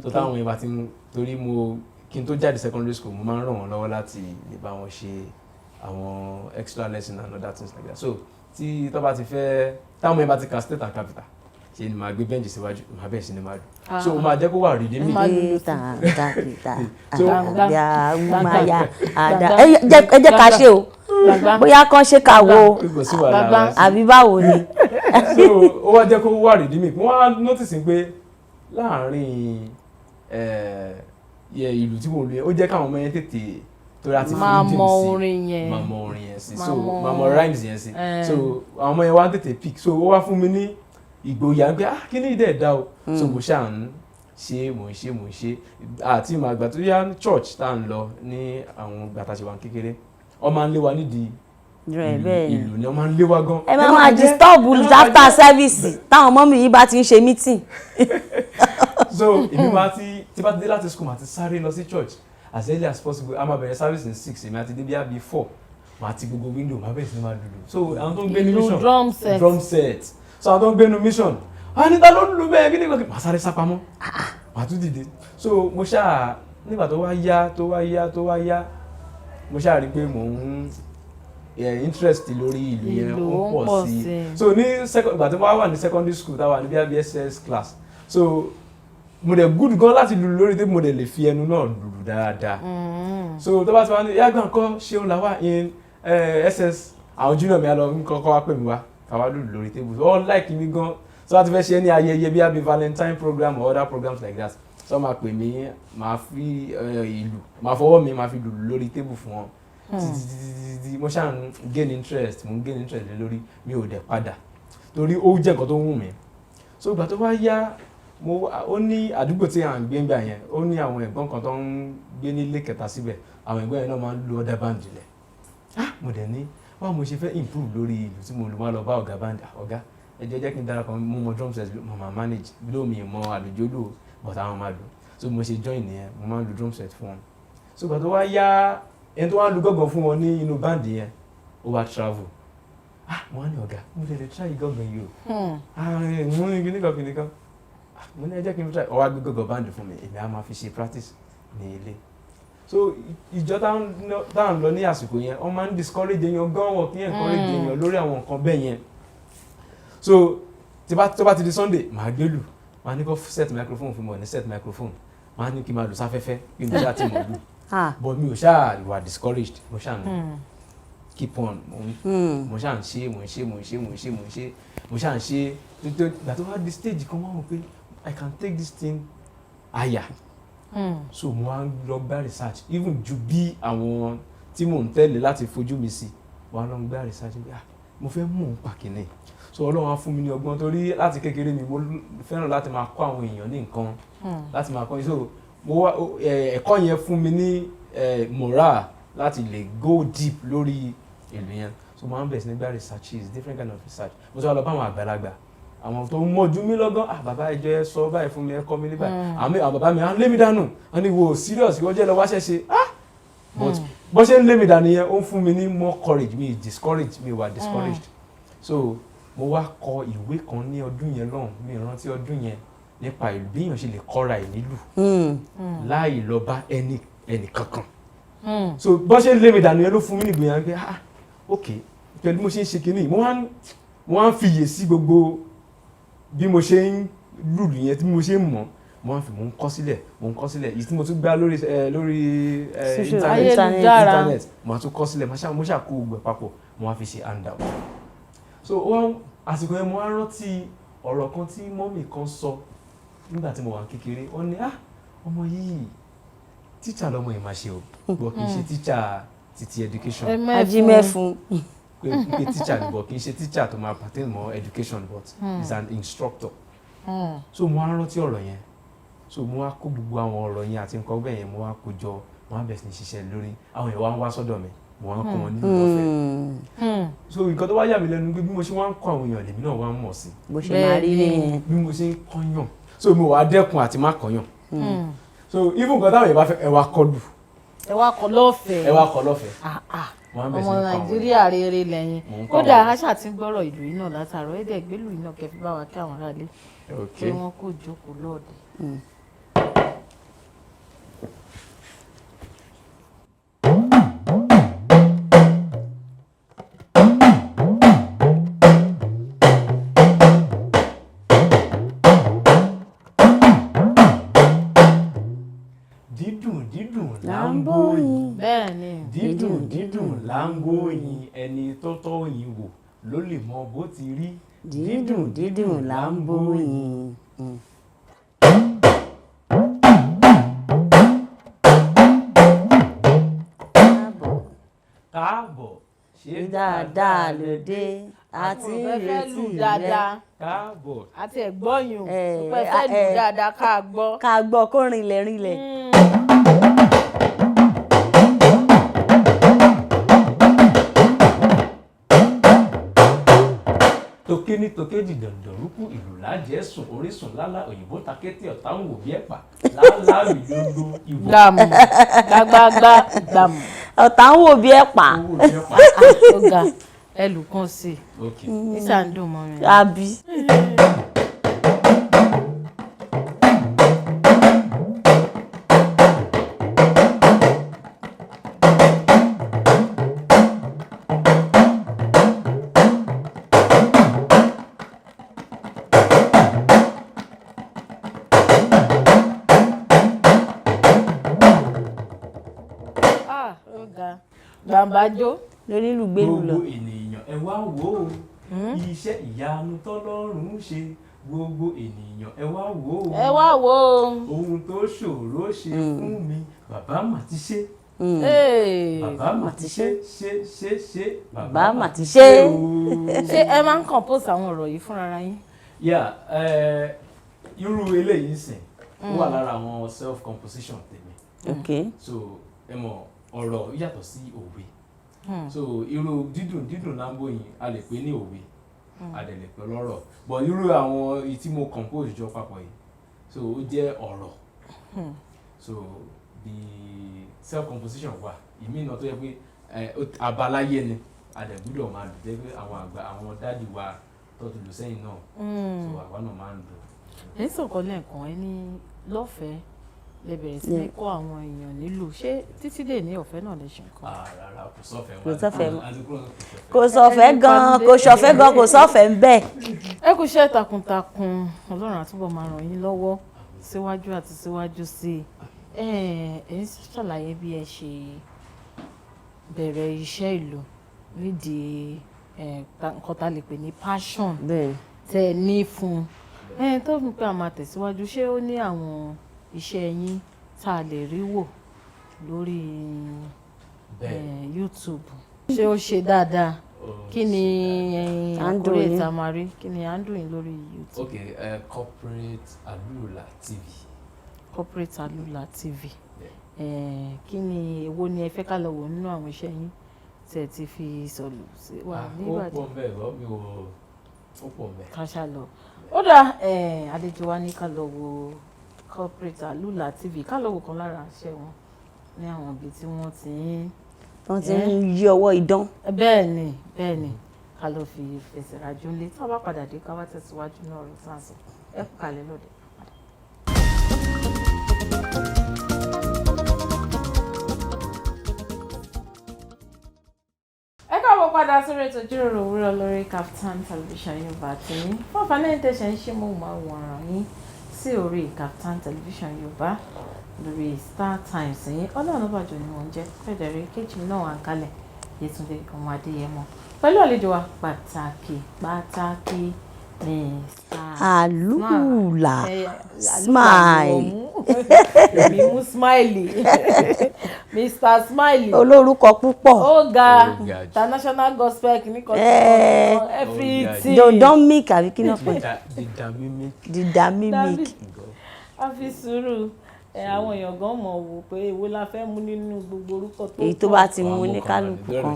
tó táwọn yẹn bá ti ń, torí mo kí n tó jáde secondary school, mo máa ń ràn wọ́n lọ́wọ́ láti lè bá wọn ṣe àwọn extra lesson and other things like that. So tí tó bá ti fẹ́, táwọn yẹn bá ti ka state and capital, Ṣe ni màá gbé bench síwájú, màá bẹ̀rẹ̀ sí ni máa lù. So ó máa jẹ́ kó wà rhythmic. Máa lùlù sí. Tàǹtàkìtà So- àdàmúmáyà àdà. Ẹ jẹ́ ká ṣe o, Gbàgbá. bóyá kán ṣe ká wo Kò sí wàhálà Gbàgbá. wá sí. àbí báwo ni. So ó wá jẹ́ kó wà rhythmic. Wọ́n á notice pé láàárín ìlú tí mo lù yẹn, ó jẹ́ káwọn ọmọ yẹn tètè torí àti fi Máa rhythm mọ sí, orin yẹn. máa mọ orin yẹn sí. Máa So mọ máa mọ rhymes yẹn sí. So àwọn ọmọ yẹn wá tètè pick. So ó wá fún mi ní ìgboyà pé, ah, kí ni ìdẹ̀ dá o. So mo ṣáà ń ṣe, mò ń ṣe, mò ń ṣe, àti màá gbà tó yá church tá à ń lọ ní àwọn ìgbà tá a ṣe wà ní kékeré, wọ́n máa ń lé wa nídìí Rẹ̀ ìlú. Bẹ́ẹ̀ ni. Ìlú ni wọ́n máa ń lé wa gan. Ẹ máa máa disturb after service táwọn ọmọ mi yìí bá ti ń ṣe meeting. So èmi máa ti tí bá ti dé láti school, máa ti sáré lọ sí church as early as possible. A máa bẹ̀rẹ̀ service ní 6, èmi àti débi àbí 4, máa ti gbogbo window, máa bẹ̀rẹ̀ sí ní máa lùlù. So àwọn tó ń gbé ní Ìlù mission, drum set. Drum set. So àwọn tó ń gbé ní mission, a ní ta ló ń lu bẹ́ẹ̀, kí ni kò máa sáré sápamọ́, máa tún dìde. So mo ṣáà nígbà tó wá yá, tó wá yá, tó wá yá, mo ṣáà rí i pé mò ń interest lórí ìlú yẹn Ìlù ó ó ń ń pọ̀ pọ̀ sí sí i. i. So ní second, ìgbà tó wá wà ní secondary school, tá a wà ní bíi SS class, so mo dẹ̀ good gan láti lù lórí table, mo dẹ̀ lè fi ẹnu náà lùlù dáadáa. So tó bá ti wá ní yàgbọ́n nǹkan ṣeun làwà in SS, àwọn junior mi á lọ ń kọ́kọ́ wá pè mí wá ká wá lùlù lórí table. All like mi gan. So wọ́n ti fẹ́ ṣe ní ayẹyẹ bí i Valentine program or other programs like that, so wọ́n máa pè mí, máa fi ìlù, máa fọwọ́ mi, máa fi lùlù lórí table fún wọn títí títí títí. Mo ṣáà ń gain interest, mo ń gain interest lé lórí, mi ò dẹ̀ padà torí ó jẹ́ nǹkan tó ń wù mí. So ìgbà tó wá yá, mo ó ní àdúgbò tí à ń gbé ńgbà yẹn, ó ní àwọn ẹ̀gbọ́n kan tó ń gbé nílé kẹta síbẹ̀. Àwọn ẹ̀gbọ́n yẹn náà máa ń lu other band lẹ̀. Ah, mo dẹ̀ ní báwo mo ṣe fẹ́ improve lórí ìlú tí mo lù, máa lọ bá ọ̀gá band. "Ah, ọ̀gá, ẹ jẹ́ jẹ́ kí n darapọ̀, mo mọ drum set, mo máa manage bí mi mọ àlùjọ lò, but àwọn máa lù." So mo ṣe join nìyẹn, mo máa ń lu drum set fún wọn. So ìgbà tó wá yá, ẹni tó wá lu gángan fún wọn ní inú band yẹn, ó wá travel. Ah, mo wá ní, "Ọ̀gá, mo lè try gángan yìí o." "Ah, mo ní kíní kan kíní kan." "Ah," mo ní, "ẹ jẹ́ kí n try." Ó wá gbé gángan band fún mi, èmi á máa fi ṣe practice ní ilé. So ìjọ tá à ń lọ ní àsìkò yẹn, wọ́n máa ń discourage èèyàn gan, wọ́n kì í encourage èèyàn lórí àwọn nǹkan bẹ́ẹ̀ yẹn. So tí bá tó bá ti di Sunday, màá gbé lù, màá ní kó set microphone fún mi, wọ́n ní set microphone, màá ní kí n máa lù sáfẹ́fẹ́ kí n ṣáà ti mọ̀ lù. But mi ò ṣáà wà discouraged, mo ṣáà ń keep on, mo ṣáà ń ṣe, mo ń ṣe, mo ń ṣe, mo ń ṣe, mo ń ṣe, mo ṣáà ń ṣe. Nítorí ìgbà tó wá di stage kan, wọ́n mọ̀ pé I can take this thing higher. So mo wá ń lọ gbá research even ju bí àwọn tí mò ń tẹ̀lé láti fojú mi sí, mo wá lọ gbá research pé, ah, mo fẹ́ mọ̀ ń pa kìíní. So Ọlọ́run á fún mi ní ọgbọ́n torí láti kékeré mi, mo fẹ́ràn láti máa kọ́ àwọn èèyàn ní nǹkan, láti máa kọ́. So mo wá ẹ̀kọ́ yẹn fún mi ní morale láti lè go deep lórí ìlú yẹn. So mo máa ń bẹ̀rẹ̀ sí ní gbá researches, different kind of research. Mo tún wá lọ bá àwọn àgbàlagbà, àwọn tó ń mọ̀jú mi lọ́gán. "Ah, bàbá, ẹjọ́ ẹ sọ báyìí fún mi, ẹ kọ́ mi ní báyìí." Àwọn bàbá mi á lé mi dànù, wọ́n ní, "Wo serious, ìwọ jẹ́ lọ wáṣẹ́ ṣe." Ah, but bó ṣe ń lé mi dànù yẹn, ó ń fún mi ní more courage. Mi discourage, mi wà discouraged. So mo wá kọ ìwé kan ní ọdún yẹn lọ́hùn, mi rántí ọdún yẹn, nípa ìlú, bí èèyàn ṣe lè kọ́ra ẹ̀ nílùú láì lọ bá ẹni ẹnì kankan. So bó ṣe ń lé mi dànù yẹn ló fún mi nígboyà pé, ah, ok, pẹ̀lú mo ṣe ń ṣe kinní, mo wá ń fiyè sí gbogbo bí mo ṣe ń lùlù yẹn, tí mo ṣe ń mọ̀, mo wá ń fi, mo ń kọ sílẹ̀, mo ń kọ sílẹ̀. Èyí tí mo tún gbá lórí Social internet, Ayélujára. internet, mo wá tún kọ sílẹ̀, mo ṣáà kó gbogbo ẹ̀ papọ̀, mo wá fi ṣe handout. So ó wá àsìkò yẹn, mo wá rántí ọ̀rọ̀ kan tí mummy kan sọ nígbà tí mo wà ní kékeré. Wọ́n ní, "Ah, ọmọ yìí, tíṣà lọmọ yìí máa ṣe o, but kì í ṣe tíṣà títí education." Ajímẹ́fun. Pé tíṣà ni, but kì í ṣe tíṣà tó máa pertain mọ́ education, but he's an instructor. So mo wá rántí ọ̀rọ̀ yẹn. So mo wá kó gbogbo àwọn ọ̀rọ̀ yẹn àti nǹkan bẹ́ẹ̀ yẹn, mo wá kó jọ, mo wá bẹ̀rẹ̀ sí ní ṣiṣẹ́ lórí. Àwọn èèyàn wá ń wá sọ́dọ̀ mi, mo wá ń kọ́ wọn nínú ọ̀fẹ́. So nǹkan tó wá yà mí lẹ́nu pé bí mo ṣe wá ń kọ́ àwọn èèyàn, lèmi náà wá ń mọ̀ sí. Bó ṣe máa rí nìyẹn. Bí mo ṣe ń kọ́yàn, so mo wá dẹ́kun àti má kọ́yàn. So even nǹkan táwọn èèyàn bá fẹ́, ẹ wá kọ́ lù. Ẹ wá kọ lọ́fẹ̀ẹ́. Ẹ wá kọ́ lọ́fẹ̀ẹ́. Ah, ah. Mo wá ń bẹ̀rẹ̀ Ọmọ sí ní kọ́ àwọn èèyàn. Nàìjíríà rere lẹ́yìn. Mò ń kọ́ Kódà àwọn èèyàn. Aṣáà ti ń gbọ́rọ̀ ìlú yìí náà látàárọ̀, ẹ̀dẹ̀ gbélú yìí náà kẹfí bá wa kí àwọn aráalé pé wọ́n kò jókòó lọ́ọ̀dẹ̀. Dídùn dídùn là ń bóyin. Bẹ́ẹ̀ ni. Dídùn dídùn là ń bóyin, ẹni tó tọ́ oyin wò ló lè mọ bó ti rí. Dídùn dídùn là ń bóyin. Káàbọ̀. Káàbọ̀, ṣé Dáadáa ló dé, àti Mo fẹ́ fẹ́ lù ìrètí rẹ. dáadáa. Káàbọ̀. Àti ẹ̀gbọ́yùn. Eh, Pẹ́ fẹ́ lù eh. dáadáa ká gbọ́. Ká gbọ́ kó rinlẹ̀ rinlẹ̀. Tòkè ní tòkejì dàndànrúkú ìlú lájẹ sùn orísun lálá òyìnbó takété ọ̀tá ń wò bí ẹ̀pà lálá mi ló lo ìwò. Gbàmù gbàgbàgbà gbàmù. Ọ̀tá ń wò bí ẹ̀pà. Owó bí ẹ̀pà. Ó ga, ẹlù kan sí i. Ok. Nísà ń dùn mọ́ mi. Àbí. Ah, ó ga. Gbàǹbàjò. Lónílùgbèlù lọ. Gbogbo ènìyàn, ẹ wá wò ó, iṣẹ́ ìyanu tọ́lọ́run ṣe. Gbogbo ènìyàn, ẹ wá wò ó, Ẹ wá wò ó. ohun tó ṣòro ṣe fún mi, bàbá mà ti ṣe. Ee. Bàbá mà ti ṣe ṣe ṣe ṣe. Bàbá mà ti ṣe. O. Ṣé ẹ máa ń compose àwọn ọ̀rọ̀ yìí fúnra yín? Yeah, irú eléyìí sìn ó wà lára àwọn self composition tèmi. Ok. So ẹ mọ̀, ọ̀rọ̀ yàtọ̀ sí òwe. So irú dídùn dídùn láńbó yìí, a lè pè ní òwe, a dẹ̀ lè pè lọ́rọ̀, but irú àwọn èyí tí mo compose jọ papọ̀ yìí, so ó jẹ́ ọ̀rọ̀. So the self composition wà, ìmí náà tó yẹ pé abaláyé ni a dẹ̀ gbúdọ̀ máa lò, jẹ́ pé àwọn àgbà, àwọn daddy wa tó ti lò sẹ́yìn náà, so àwa náà máa ń lò. Ẹ ń sọ̀kan lẹ́ẹ̀kan, ẹ ní lọ́fẹ̀ẹ́ lè bẹ̀rẹ̀ sí ní kọ́ àwọn èèyàn nílùú. Ṣé títí dè ní ọ̀fẹ́ náà lè ṣe nǹkan? Ah, rárá, kò sọ́fẹ̀ẹ́. Kò sọ́fẹ̀ẹ́ mọ́. Àti kúrò, kò sọ́fẹ̀ẹ́. Kò sọ̀fẹ́ gan-an, kò sọ̀fẹ́ gan, kò sọ̀fẹ́ ń bẹ̀. Ẹ kú iṣẹ́ takuntakun. Ọlọ́run àtúbọ̀ máa ràn yín lọ́wọ́ síwájú àti síwájú sí i. Ẹ ẹ ń ṣàlàyé bí ẹ ṣe bẹ̀rẹ̀ iṣẹ́ ìlú nídìí nǹkan tá a lè pè ní passion Bẹ́ẹ̀. tẹ́ ẹ ní fún un. Ẹ tó fi pé a máa tẹ̀síwájú, ṣé ó ní àwọn iṣẹ́ yín tá a lè rí wò lórí Bẹ́ẹ̀. YouTube? Ṣé ó ṣe dáadáa? Ó Kí ni ṣe Handle àkórí yín. ìta máa rí? Kí ni à ń dùn yín lórí YouTube? Ok, Corporate Alula TV. Corporate Alula TV. Kí ni, èwo ni ẹ fẹ́ ká lọ wò nínú àwọn iṣẹ́ yín tẹ́ ẹ ti fi sọ̀lù sí wà Ah, ó nígbà pọ̀ mbẹ́ lọ, mi ò, ó pọ̀ mbẹ́. ká ṣá lọ? Ó dà, àlejò wa ní ká lọ wo Corporate Alula TV, ká lọ wò kan lára iṣẹ́ wọn ní àwọn ibi tí wọ́n ti ń Wọ́n ti ń yí ọwọ́ idán. Bẹ́ẹ̀ ni, bẹ́ẹ̀ ni, ká lọ fi fẹsẹ̀ rajó ńlé. Tá a bá padà dé, ká wá tẹ̀síwájú ní ọ̀rọ̀ tá à ń sọ. Ẹ kú kalẹ̀ lóde. Ẹ káàbọ̀ padà sórí ètò ìjíròrò òwúrọ̀ lórí Kaftan Television Yorùbá tìyín. Fún àǹfààní ẹ̀yin tẹ̀sẹ̀ ń ṣe móhùnmáwòrán yín sí orí Kaftan Television Yorùbá lórí Star Times yín, Ọlọ́run ọbàjọ́ ni mò ń jẹ́ pẹ̀lẹ́rẹ́ kejì mi náà wà ń kalẹ̀, Yétúndé ọmọ Adéyẹmọ, pẹ̀lú àlejò wa pàtàkì pàtàkì ní Star Àlùlà. Smile. Smile. Mi mú smiley, Mr Smiley. Olórúkọ púpọ̀. Ó ga. Ó ga jù. International gospel kìíní kan, everything. Dòdòmík àbí kí náà pè? Dídá mímí. Dídá mímík. A fi sùúrù ẹ, àwọn èèyàn gan mọ̀ wò pé èwo la fẹ́ mú nínú gbogbo orúkọ tó Èyí tó pọ̀. bá ti mú ní kálukú kan.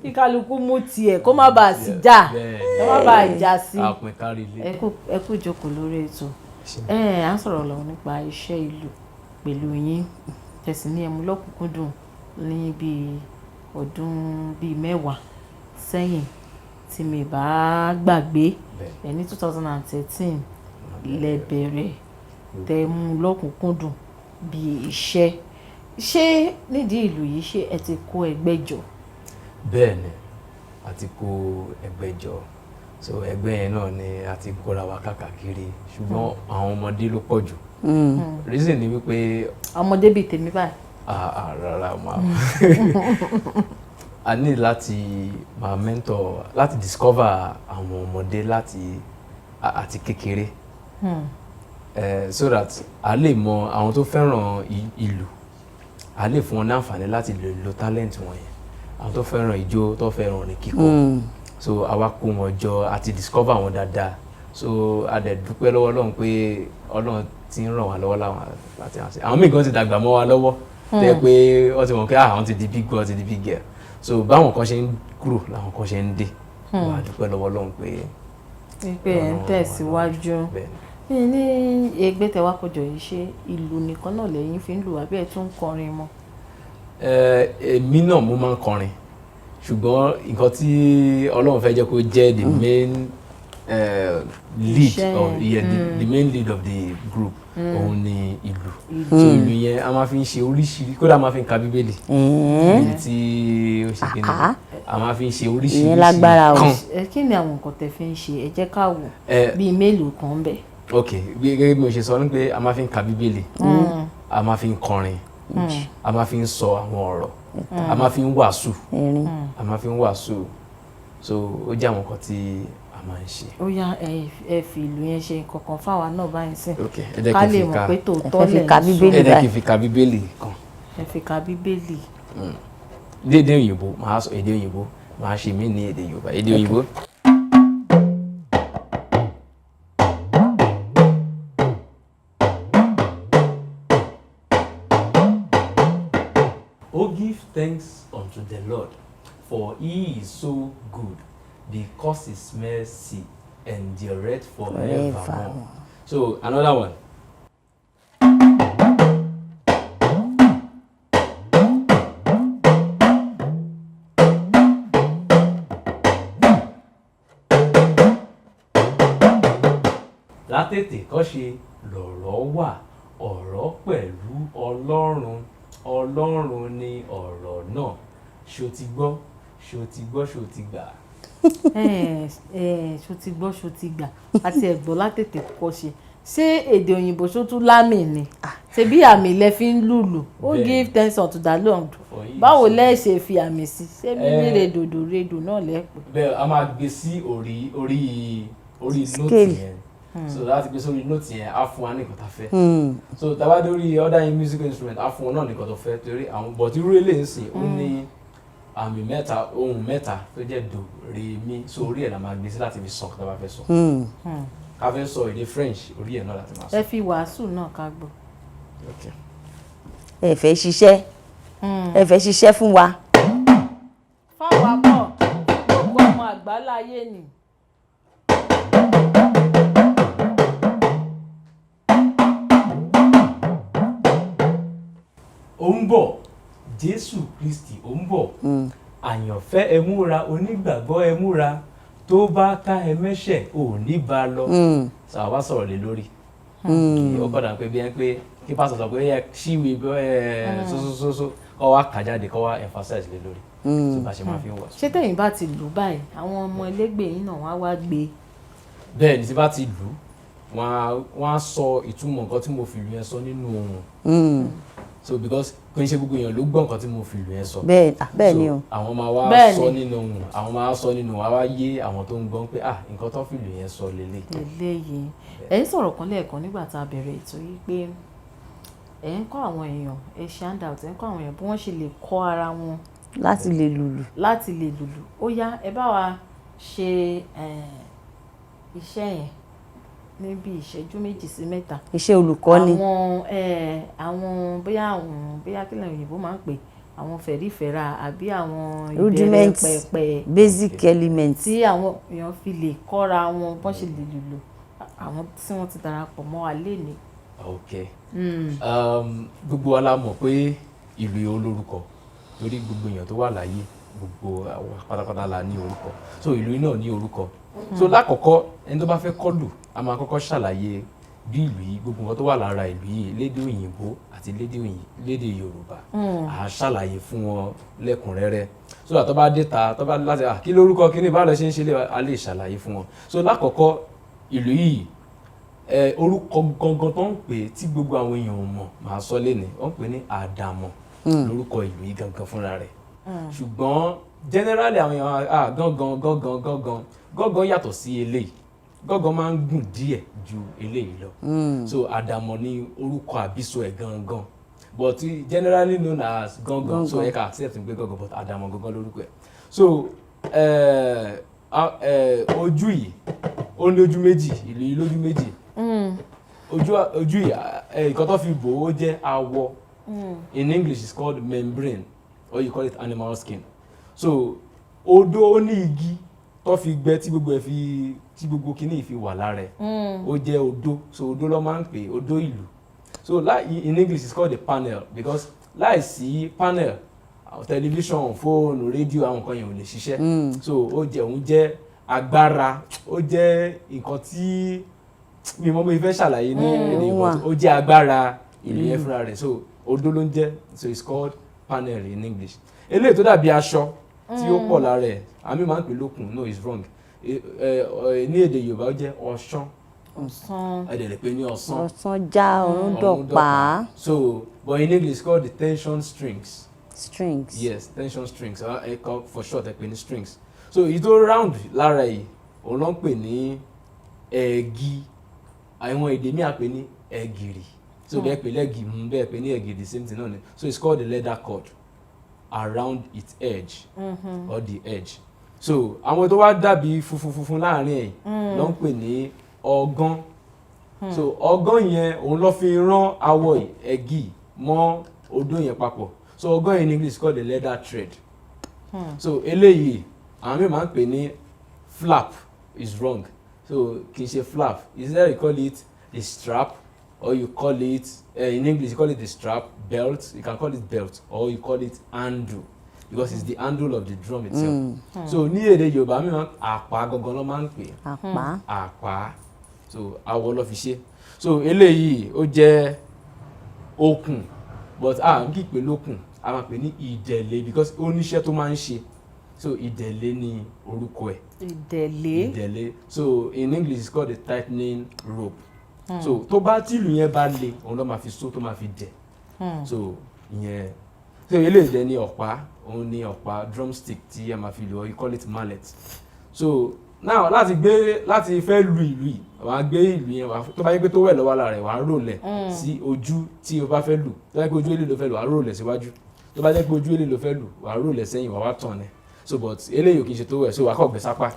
Kí kálukú mú tiẹ̀ kó má bàa sí jà, kó má bàa já sí. Àpín kárí ilé. Ẹ kú ìjókòó lórí ètò. Ẹ à ń sọ̀rọ̀ lọ́wọ́ nípa iṣẹ́ ìlú pẹ̀lú yín, tẹ̀sí ní ẹmu lọ́kùnkúndùn ní bíi ọdún bíi 10 sẹ́yìn, tí mi bá gbàgbé. Ẹ ní 2013 lẹ bẹ̀rẹ̀, tẹ mú lọ́kùnkúndùn bíi iṣẹ́. Ṣé nídìí ìlú yìí, ṣé ẹ ti kó ẹgbẹ́ jọ? Bẹ́ẹ̀ ni, a ti kó ẹgbẹ́ jọ. So ẹgbẹ́ yẹn náà ni a ti kóra wa káàkiri, ṣùgbọ́n àwọn ọmọdé ló pọ̀ jù. Reason ni wípé Ọmọdé bíi tèmi báyìí. Ah, ah, rárá ma, a ní láti máa mentor, láti discover àwọn ọmọdé láti àti kékeré, so that a lè mọ àwọn tó fẹ́ràn ìlù, a lè fún wọn ní àǹfààní láti lè lo talent wọn yẹn, àwọn tó fẹ́ràn ijó, tó fẹ́ràn orin kíkọ. So àwa kó wọn jọ àti discover wọn dáadáa. So a dẹ̀ dúpẹ́ lọ́wọ́ Ọlọ́run pé Ọlọ́run ti ń ràn wá lọ́wọ́ láwọn láti àṣẹ. Àwọn míì gan ti dàgbà mọ́ wa lọ́wọ́, tẹ́ pé wọ́n ti mọ̀ pé àwọn ti di big boy, ti di big girl. So báwọn kan ṣe ń kúrò làwọn kan ṣe ń dé. Wà á dúpẹ́ lọ́wọ́ Ọlọ́run pé Pé ẹ̀ ń tẹ̀síwájú. Bẹ́ẹ̀. Ní ẹgbẹ́ tẹwàá kọjọ yìí, ṣé ìlù nìkan náà lẹ́yìn fi ń lù àbí ẹ̀ tún ń kọrin mọ́? Èmi náà, mo máa ń kọrin, ṣùgbọ́n nǹkan tí Ọlọ́run fẹ́ jẹ́ kó jẹ́ the main lead Iṣẹ́. of, yeah, the main lead of the group, òun ni ìlù. So ìlù yẹn, a máa fi ń ṣe oríṣiríṣi, kódà a máa fi ń ka Bíbélì níbi tí ó ṣe kí ni, a máa fi ń ṣe oríṣiríṣi Ìyẹn lágbára o. kan. Ẹ kí ni àwọn nǹkan tẹ́ fi ń ṣe? Ẹ jẹ́ ká wò bíi mélòó kan bẹ̀. Ok, gẹ́gẹ́ bí mo ṣe sọ ní pé a máa fi ń ka Bíbélì, a máa fi ń kọrin, a máa fi ń sọ àwọn ọ̀rọ̀, a máa fi ń wàásù. Ẹ̀rín. A máa fi ń wàásù. So ó jẹ́ àwọn nǹkan tí a máa ń ṣe. Ó yá, ẹ fi ìlù yẹn ṣe nǹkan kan fáwa náà báyìí sìn. Ok, ẹ jẹ́ Ká kí n lè fi mọ̀ ka pé tòótọ́ Ẹ fẹ́ fi lẹ̀ ka ń sọ. Bíbélì. Ẹ jẹ́ kí Báyìí. n fi ka Bíbélì kan. Ẹ fi ka Bíbélì. Lédè òyìnbó, màá sọ èdè òyìnbó, màá ṣe mí ní èdè Yorùbá, èdè òyìnbó. Oh, give thanks unto the Lord, for he is so good, because his mercy endureth forevermore. Forevermore. So another one. Látètè kọ́ṣe lọ̀rọ̀ wà, ọ̀rọ̀ pẹ̀lú Ọlọ́run, Ọlọ́run ni ọ̀rọ̀ náà. Ṣó ti gbọ́, ṣó ti gbọ́, ṣó ti gbà? Ẹ ẹ, ṣó ti gbọ́, ṣó ti gbà, àti ẹ̀gbọ́n látètè kọ́ ṣe. Ṣé èdè òyìnbó ṣó tún lámì ni? Ṣe bí àmì lẹ fi ń lùlù ó. Bẹ́ẹ̀ni. Give thanks unto the Lord. For he is Báwo so lẹ ṣe fi àmì sí? Ṣé mímí redòdò redò náà lẹ pè? Bẹ́ẹ̀, a máa gbé sí orí nóòtì Scale. yẹn. So láti gbé sórí nóòtì yẹn, á fún wa ní nǹkan tá a fẹ́. So tá a bá dórí other musical instrument, á fún wọn náà nǹkan tó fẹ́, torí àwọn, but irú eléyìí ń sìn, ó ní àmì mẹ́ta, ohùn mẹ́ta tó jẹ́ do, re, mi. So orí ẹ̀ la máa gbé sí láti fi sọ nǹkan tá a bá fẹ́ sọ. Ká fẹ́ sọ èdè French, orí ẹ̀ náà láti máa sọ. Ẹ fi wàásù náà ká gbọ́. Okay. Ẹ fẹ́ ṣiṣẹ́, ẹ fẹ́ ṣiṣẹ́ fún wa. Fáwa kọ́, gbogbo ọmọ àgbáláyé ni. Ó ń bọ̀, Jésù Kristi ó ń bọ̀. Àyànfẹ́, ẹ múra, onígbàgbọ́, ẹ múra. Tó bá ká ẹ mẹ́ṣẹ̀, ò ní bá a lọ. Sọ àwa sọ̀rọ̀ lé lórí. Ó kọ̀dà pé bí ẹ pé kí pásítọ̀ sọ pé ẹ ṣíwèé ẹ sósósósó, kọ́ wa kà jáde, kọ́ wa emphasize lé lórí tó bá ṣe máa fi ń wà. Ṣé tẹ̀yin bá ti lù báyìí, àwọn ọmọ ẹlẹ́gbẹ̀ẹ́ yín náà wọ́n á wá gbé? Bẹ́ẹ̀ ni, tí bá ti lù ú, wọ́n á sọ ìtumọ̀ nǹkan tí mo fi lù yẹn sọ nínú ohùn. So because kò ń ṣe gbogbo èèyàn ló gbọ́ nǹkan tí mo fi lù yẹn sọ. Bẹ́ẹ̀, ah, bẹ́ẹ̀ ni So, o. àwọn máa wá Bẹ́ẹ̀ sọ ni. nínú ohùn, àwọn máa sọ nínú wa, wá yé àwọn tó ń gbọ́ pé ah, nǹkan tó fi lù yẹn sọ lélẹ̀. Eléyìí ẹ̀ ń sọ̀rọ̀ kan lẹ́ẹ̀kan nígbà tá a bẹ̀rẹ̀ ètò yìí pé ẹ̀ ń kọ́ àwọn èèyàn, ẹ̀ ṣe handout, ẹ̀ ń kọ́ àwọn èèyàn bí wọ́n ṣe lè kọ́ ara wọn láti lè lùlù. Láti lè lùlù. Ó yá, ẹ bá wa ṣe iṣẹ́ yẹn ní bí ìṣẹ́jú 2 sí 3. Iṣẹ́ olùkọ́ ni. Àwọn bóyá, àwọn bóyá kí lẹ́yìn òyìnbó máa ń pè àwọn fẹ̀rífẹ̀ra àbí àwọn ìbẹ̀rẹ̀ Rudiments. pẹ̀pẹ̀ Basic elements. Tí àwọn èèyàn fi lè kọ́ra wọn bọ́n ṣe lè lùlù, àwọn tí wọ́n ti darapọ̀ mọ́ wa lénìí. Ok, gbogbo wa la mọ̀ pé ìlú yìí ó lórúkọ, torí gbogbo èèyàn tó wà láyé, gbogbo àwọn pátápátá la ní orúkọ. So ìlú yìí náà ní orúkọ. So lákọ̀ọ́kọ́, ẹni tó bá fẹ́ kọ́lù, a máa kọ́kọ́ ṣàlàyé bí ìlú yìí, gbogbo nǹkan tó wà lára ìlú yìí, lédè òyìnbó àti lédè Yorùbá, à á ṣàlàyé fún wọn lẹ́kùnrẹ́rẹ́, so that tó bá dé ta, tó bá láti kí lórúkọ kí ní, báwo lẹ ṣe ń ṣe lè, a lè ṣàlàyé fún wọn. So lákọ̀ọ́kọ́, ìlú yìí Orúkọ gangan tó ń pè tí gbogbo àwọn èèyàn ò mọ̀, màá sọ lénìí, wọ́n ń pè ní Àdàmọ̀ lórúkọ ìlú yìí gangan fúnra rẹ̀. Ṣùgbọ́n generally, àwọn èèyàn, ah, gángan, gángan, gángan, gángan yàtọ̀ sí eléyìí. Gángan máa ń gùn díẹ̀ ju eléyìí lọ. So Àdàmọ̀ ní orúkọ àbísọ ẹ̀ gangan, but generally known as gángan. So ẹ ká accept pé gángan, but Àdàmọ̀ gangan lórúkọ ẹ̀. So ojú yìí, ó ní ojú méjì. Ìlú yìí lójú méjì. Ojú yìí, nǹkan tó fi bò ó jẹ́ awọ. In English it's called membrane, or you call it animal skin. So odó, ó ní igi tó fi gbẹ tí gbogbo ẹ̀ fi, tí gbogbo kinní yìí fi wà lára ẹ̀. Ó jẹ́ odó. So odó ló máa ń pè odó ìlú. So in English it's called a panel, because láìsí panel, àwọn tẹlifíṣàn, fóònù, rédíò, àwọn nǹkan yẹn ò lè ṣiṣẹ́. So ó jẹ́, òun jẹ́ agbára, ó jẹ́ nǹkan tí mi mọ̀ mo fẹ́ ṣàlàyé ní èdè Ó wà. Yorùbá. Ó jẹ́ agbára ìlú yẹn fúnra rẹ̀. So odó ló ń jẹ́. So it's called panel in English. Eléyìí tó dàbí aṣọ tí ó pọ̀ lára ẹ̀, àmì máa ń pè lókun. No, it's wrong. Ní èdè Yorùbá, ó jẹ́ ọ̀ṣán. Ọ̀sán. Ẹ dẹ̀ lè pè ní ọ̀sán. Ọ̀sán já, ọ̀run dọ̀pá. So, but in English it's called the tension strings. Strings. Yes, tension strings. Ẹ kọ for short, ẹ pè ní strings. So èyí tó round lára yìí, òun ló ń pè ní ẹ̀gì. Àwọn èdè míì á pè ní ẹ̀gìrì. So bẹ́ẹ̀ pè lẹ́gì, bẹ́ẹ̀ pè ní ẹ̀gìrì, the same thing náà ni. So it's called the leather cord around its edge or the edge. So àwọn tó wá dàbí funfun funfun láàrin ẹ̀ ló ń pè ní ọgán. So ọgán yẹn, òun ló fi rán awọ ẹ̀gì mọ́ odó yẹn papọ̀. So ọgán yẹn in English is called the leather thread. So eléyìí, àwọn míì máa ń pè ní flap. Is wrong. So kì í ṣe flap. Instead, you call it a strap, or you call it, in English you call it the strap, belt. You can call it belt or you call it handle, because it's the handle of the drum itself. So ní èdè Yorùbá, mi máa ń àpá gangan ló máa ń pè é. Àpá. Àpá. So awọ ló fi ṣe. So eléyìí, ó jẹ́ okùn, but a kì í pè lókùn, a máa pè ní ìdẹ̀lé, because ó níṣẹ́ tó máa ń ṣe. So ìdẹ̀lé ni orúkọ ẹ̀. Ìdẹ̀lé. Ìdẹ̀lé. So in English it's called the tightening rope. So tó bá tìlù yẹn bá le, òun ló máa fi so tó máa fi dẹ̀. So ìyẹn. So eléyìí dẹ̀ ni ọ̀pá. Òun ni ọ̀pá, drumstick tí a máa fi lò, or you call it mallet. So now, láti gbé, láti fẹ́ lu ìlù yìí, wàá gbé ìlù yẹn, wàá tó bá yẹ pé tó wẹ̀ lọ́wọ́ lára rẹ̀, wàá roll ẹ̀ sí ojú tí o bá fẹ́ lù. Tó bá yẹ pé ojú eléyìí ló fẹ́ lù, wàá roll ẹ̀ síwájú. Tó bá jẹ́ pé ojú eléyìí ló fẹ́ lù, wàá roll ẹ̀ sẹ́yìn, wàá wá tàn ẹ̀. So but eléyìí ò kì í ṣe tó wẹ̀, so wàá kọ̀ gbé sápá.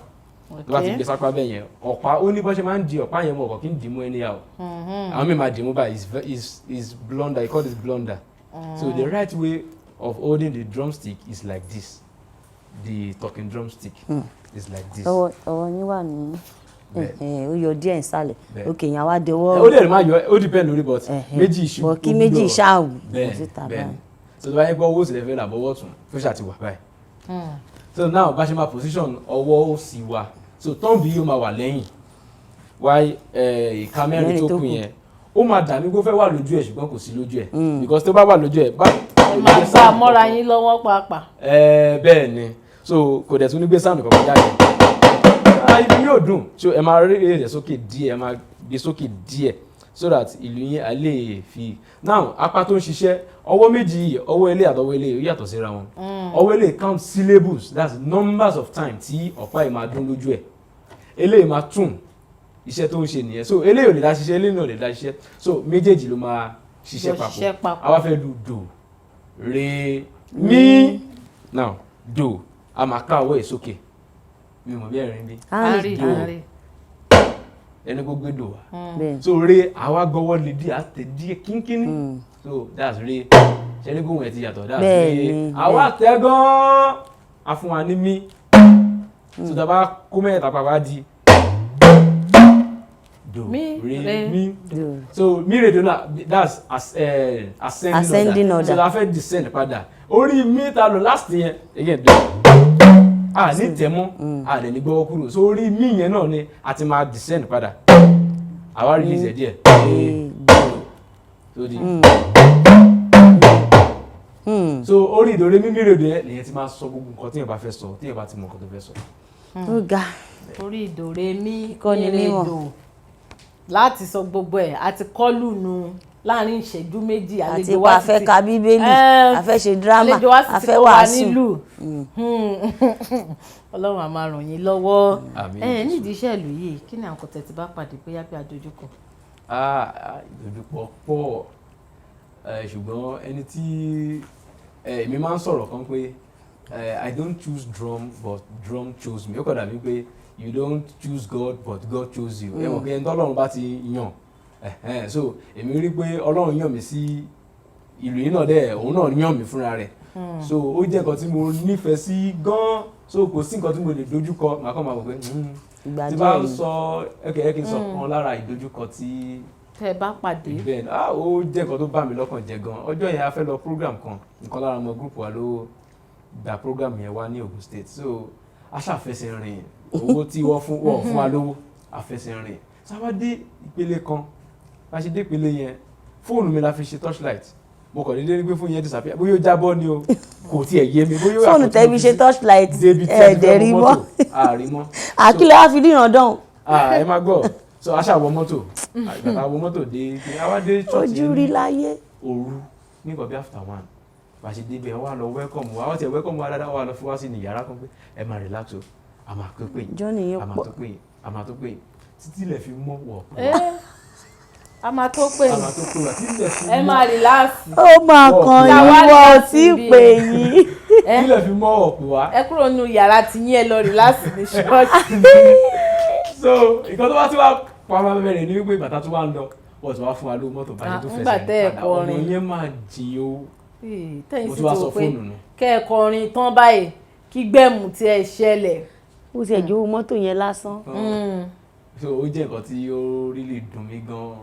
Tó bá ti gbé sápá bẹ́ẹ̀ yẹn, ọ̀pá, ó ní bó ṣe máa ń di ọ̀pá yẹn mọ́. Ọ̀kọ̀ kí n dì mú anyhow. Àwọn míì máa dì mú báyìí. Is blunder. You call it blunder. So the right way of holding the drumstick is like this. The talking drumstick is like this. Ọwọ́ yín wà ní Bẹ́ẹ̀. Ó yọ díẹ̀ nísàlẹ̀. Bẹ́ẹ̀. Òkè yẹn wá dẹwọ́. Ó lè má yọ, ó depend lórí, but méjì ìṣù Bọ̀ kí méjì ṣáà wù bẹ́ẹ̀ síta bẹ́ẹ̀ báyìí. So tó bá yẹ pé ọwọ́ òsì lè fẹ́ là bọ́wọ́ tún tó ṣáà ti wà báyìí. So now, bá ṣe máa position ọwọ́ òsì wa, so thumb yìí ó máa wà lẹ́yìn wáyé, ìka mẹ́rin Mẹ́rin tó tó kù kù. yẹn, ó máa dàbí kó fẹ́ wà lójú ẹ̀, ṣùgbọ́n kò sí lójú ẹ̀, because tó bá wà lójú ẹ̀ bá Ẹ máa gbá a mọ́ra yín lọ́wọ́ pàápàá. Ẹ bẹ́ẹ̀ ni. So kò dẹ̀ tún ní gbé sound kankan jáde. Ah, ìlù yóò dùn. So ẹ máa rí rẹ̀ sókè díẹ̀, ẹ máa gbé sókè díẹ̀, so that ìlù yẹn á lè fi. Now, apá tó ń ṣiṣẹ́, ọwọ́ méjì yìí, ọwọ́ ilé àtọwọ́ ilé, ó yàtọ̀ síra wọn. Ọwọ́ ilé count syllables, that's numbers of time tí ọ̀pá yìí máa dún lójú ẹ̀. Eléyìí máa tún iṣẹ́ tó ń ṣe nìyẹn. So eléyìí ò lè dá ṣiṣẹ́, eléyìí náà ò lè dá ṣiṣẹ́. So méjèèjì ló máa ṣiṣẹ́ Jọ ṣiṣẹ́ papọ̀. Papọ̀. A wá fẹ́ lu do, re, mi. Now do, a máa ká ọwọ́ ẹ̀ sókè. Mi ò mọ̀ bí ẹ̀rín bí. À ń rí, Do. à ń rí. Ẹni kó gbé do wá. Bẹ́ẹ̀. So re, àwa gbọ́wọ́ lè dí àtẹ díẹ̀ kínkínní. So that's re. Ṣẹlẹ̀ gbóhùn ẹ̀ ti yàtọ̀? That's Bẹ́ẹ̀ re. ni, Àwa tẹ gan-an, a fún wa ní mi. So tá a bá kó mẹ́ta papọ̀, á di do, Mi, re, re. mi. Do. So mi, re, do na, that's ascending, Ascending order. order. So a fẹ́ descend padà orí mi ta lò last yẹn again. Do, a ní tẹ̀mọ́, a dẹ̀ ní gbọ́wọ́ kúrò. So orí mi yẹn náà ni a ti máa descend padà. Àwa release ẹ̀ díẹ̀. Re, do. So di so orí ìdòrè mímí rèdò yẹn lèyẹn ti máa sọ gbogbo nǹkan tí yẹn bá fẹ́ sọ, tí yẹn bá ti mọ nǹkan tó fẹ́ sọ. Ó ga. Orí ìdòrè mi Kọ́ ni ní mímọ̀. rèdò. Láti sọ gbogbo ẹ̀ àti kọlù nu láàrin ìṣẹ́jú 2, Àti àlejò pa wa a sì fẹ́ ti ka Bíbélì, Eh, a fẹ́ ṣe dírámà, àlejò wa sì a ti fẹ́ kọ́ wa wàásù. nílùú. Ọlọ́run á máa ràn yín lọ́wọ́. Àmín. Ẹ nídìí iṣẹ́ ìlú yìí, kí ni àwọn kọ̀tẹ̀ tí bá pàdé bóyá bí adójúkọ? Ah, ah, ìdojúkọ pọ̀. Ṣùgbọ́n ẹni tí èmi máa ń sọ̀rọ̀ kan pé I don't choose drum but drum chose me. Ó kàn dàbí pé you don't choose God but God chose you. Ẹ mọ̀ pé ẹni tọ́lọ́run bá ti yàn ẹ̀hẹ́n, so èmi rí pé Ọlọ́run yàn mí sí ìlú yìí náà dẹ̀, òun náà yàn mí fúnra rẹ̀. So ó jẹ́ nǹkan tí mo nífẹ̀ẹ́ sí gan-an, so kò sí nǹkan tí mo lè dojúkọ, màá kàn máa wò pé Ìgbà tí bá díẹ̀ ń ni. sọ ẹkẹ ẹ kí n sọ kan lára ìdojúkọ tí Tẹ́ ẹ bá pàdé. Bẹ́ẹ̀ ni, ah, ó jẹ́ nǹkan tó bà mí lọ́kàn jẹ́ gan. Ọjọ́ yẹn, a fẹ́ lọ program kan. Nǹkan lára ọmọ group wa ló gba program yẹn wá ní Ogun State, so a ṣàfẹsẹ̀ rìn. Owó tí wọ́n fún wa lówó, a fẹsẹ̀ rìn sábà dé ìpele kan. Bá ṣe dé ìpele yẹn, fóònù mi la fi ṣe torchlight. Mo kàn déédéé rí pé fóònù yẹn disappear. Bóyá ó jábọ́ ni o, kò tiẹ̀ yé mi. Bóyá Fóònù àpò tí tẹ́bi mo fi ṣe sí torchlight, débi tí a ti ẹ̀ẹ́dẹ̀ fẹ́ rí mú mọ́. mọ́tò, àárí mọ́. Àkílẹ̀ wá fi ríran dán. Ah, ẹ má gbọ́. So a ṣáà wọ mọ́tò. Ìgbà tá a wọ mọ́tò dé, a wá dé church Ojú yẹn rí ní láyé. òru, ní nǹkan bí after 1. Bá a ṣe débẹ̀, wọ́n wá lọ welcome wa. Wọ́n ti welcome wa dáadáa, wọ́n wá lọ fi wá sí ní yàrá kan pé ẹ máa relax o, a máa tó pè yín, Johnny yẹn a máa pọ̀. tó pè yín, a máa tó pè yín. Títí ilẹ̀ fi mọ́ wọ̀ pé Ẹ a máa tó pè a yín. máa tó pè wá títí ilẹ̀ fi Ẹ mọ́. máa relax. Ó máa kan Tàwa ìwọ ní tí bí. pè yín. Ẹ Títí ilẹ̀ fi mọ́ wọ̀ pè wá. Ẹ kúrò nínú yàrá tí yín, ẹ lọ relax ní ṣọ́ọ̀ṣì. So nǹkan tó bá tún wá pa máa bẹ̀rẹ̀ ní wípé bàtà tó wá ń lọ, wọ́n ti wá fún wa lówó mọ́tò báyìí tó Ah, ńgbà fẹsẹ̀ tẹ́ ẹ rìn padà. Ọ̀nà kọrin. yẹn máa jìn o. Tẹ́yìn Mo sì tún wá tó sọ pé fóònù nù. kẹ́ ẹ kọrin tán báyìí, kí gbẹ̀mù tí ẹ ṣẹlẹ̀. Ó ti ẹ̀jẹ̀ owó mọ́tò yẹn lásán. So ó jẹ́ nǹkan tí ó really dùn mí gan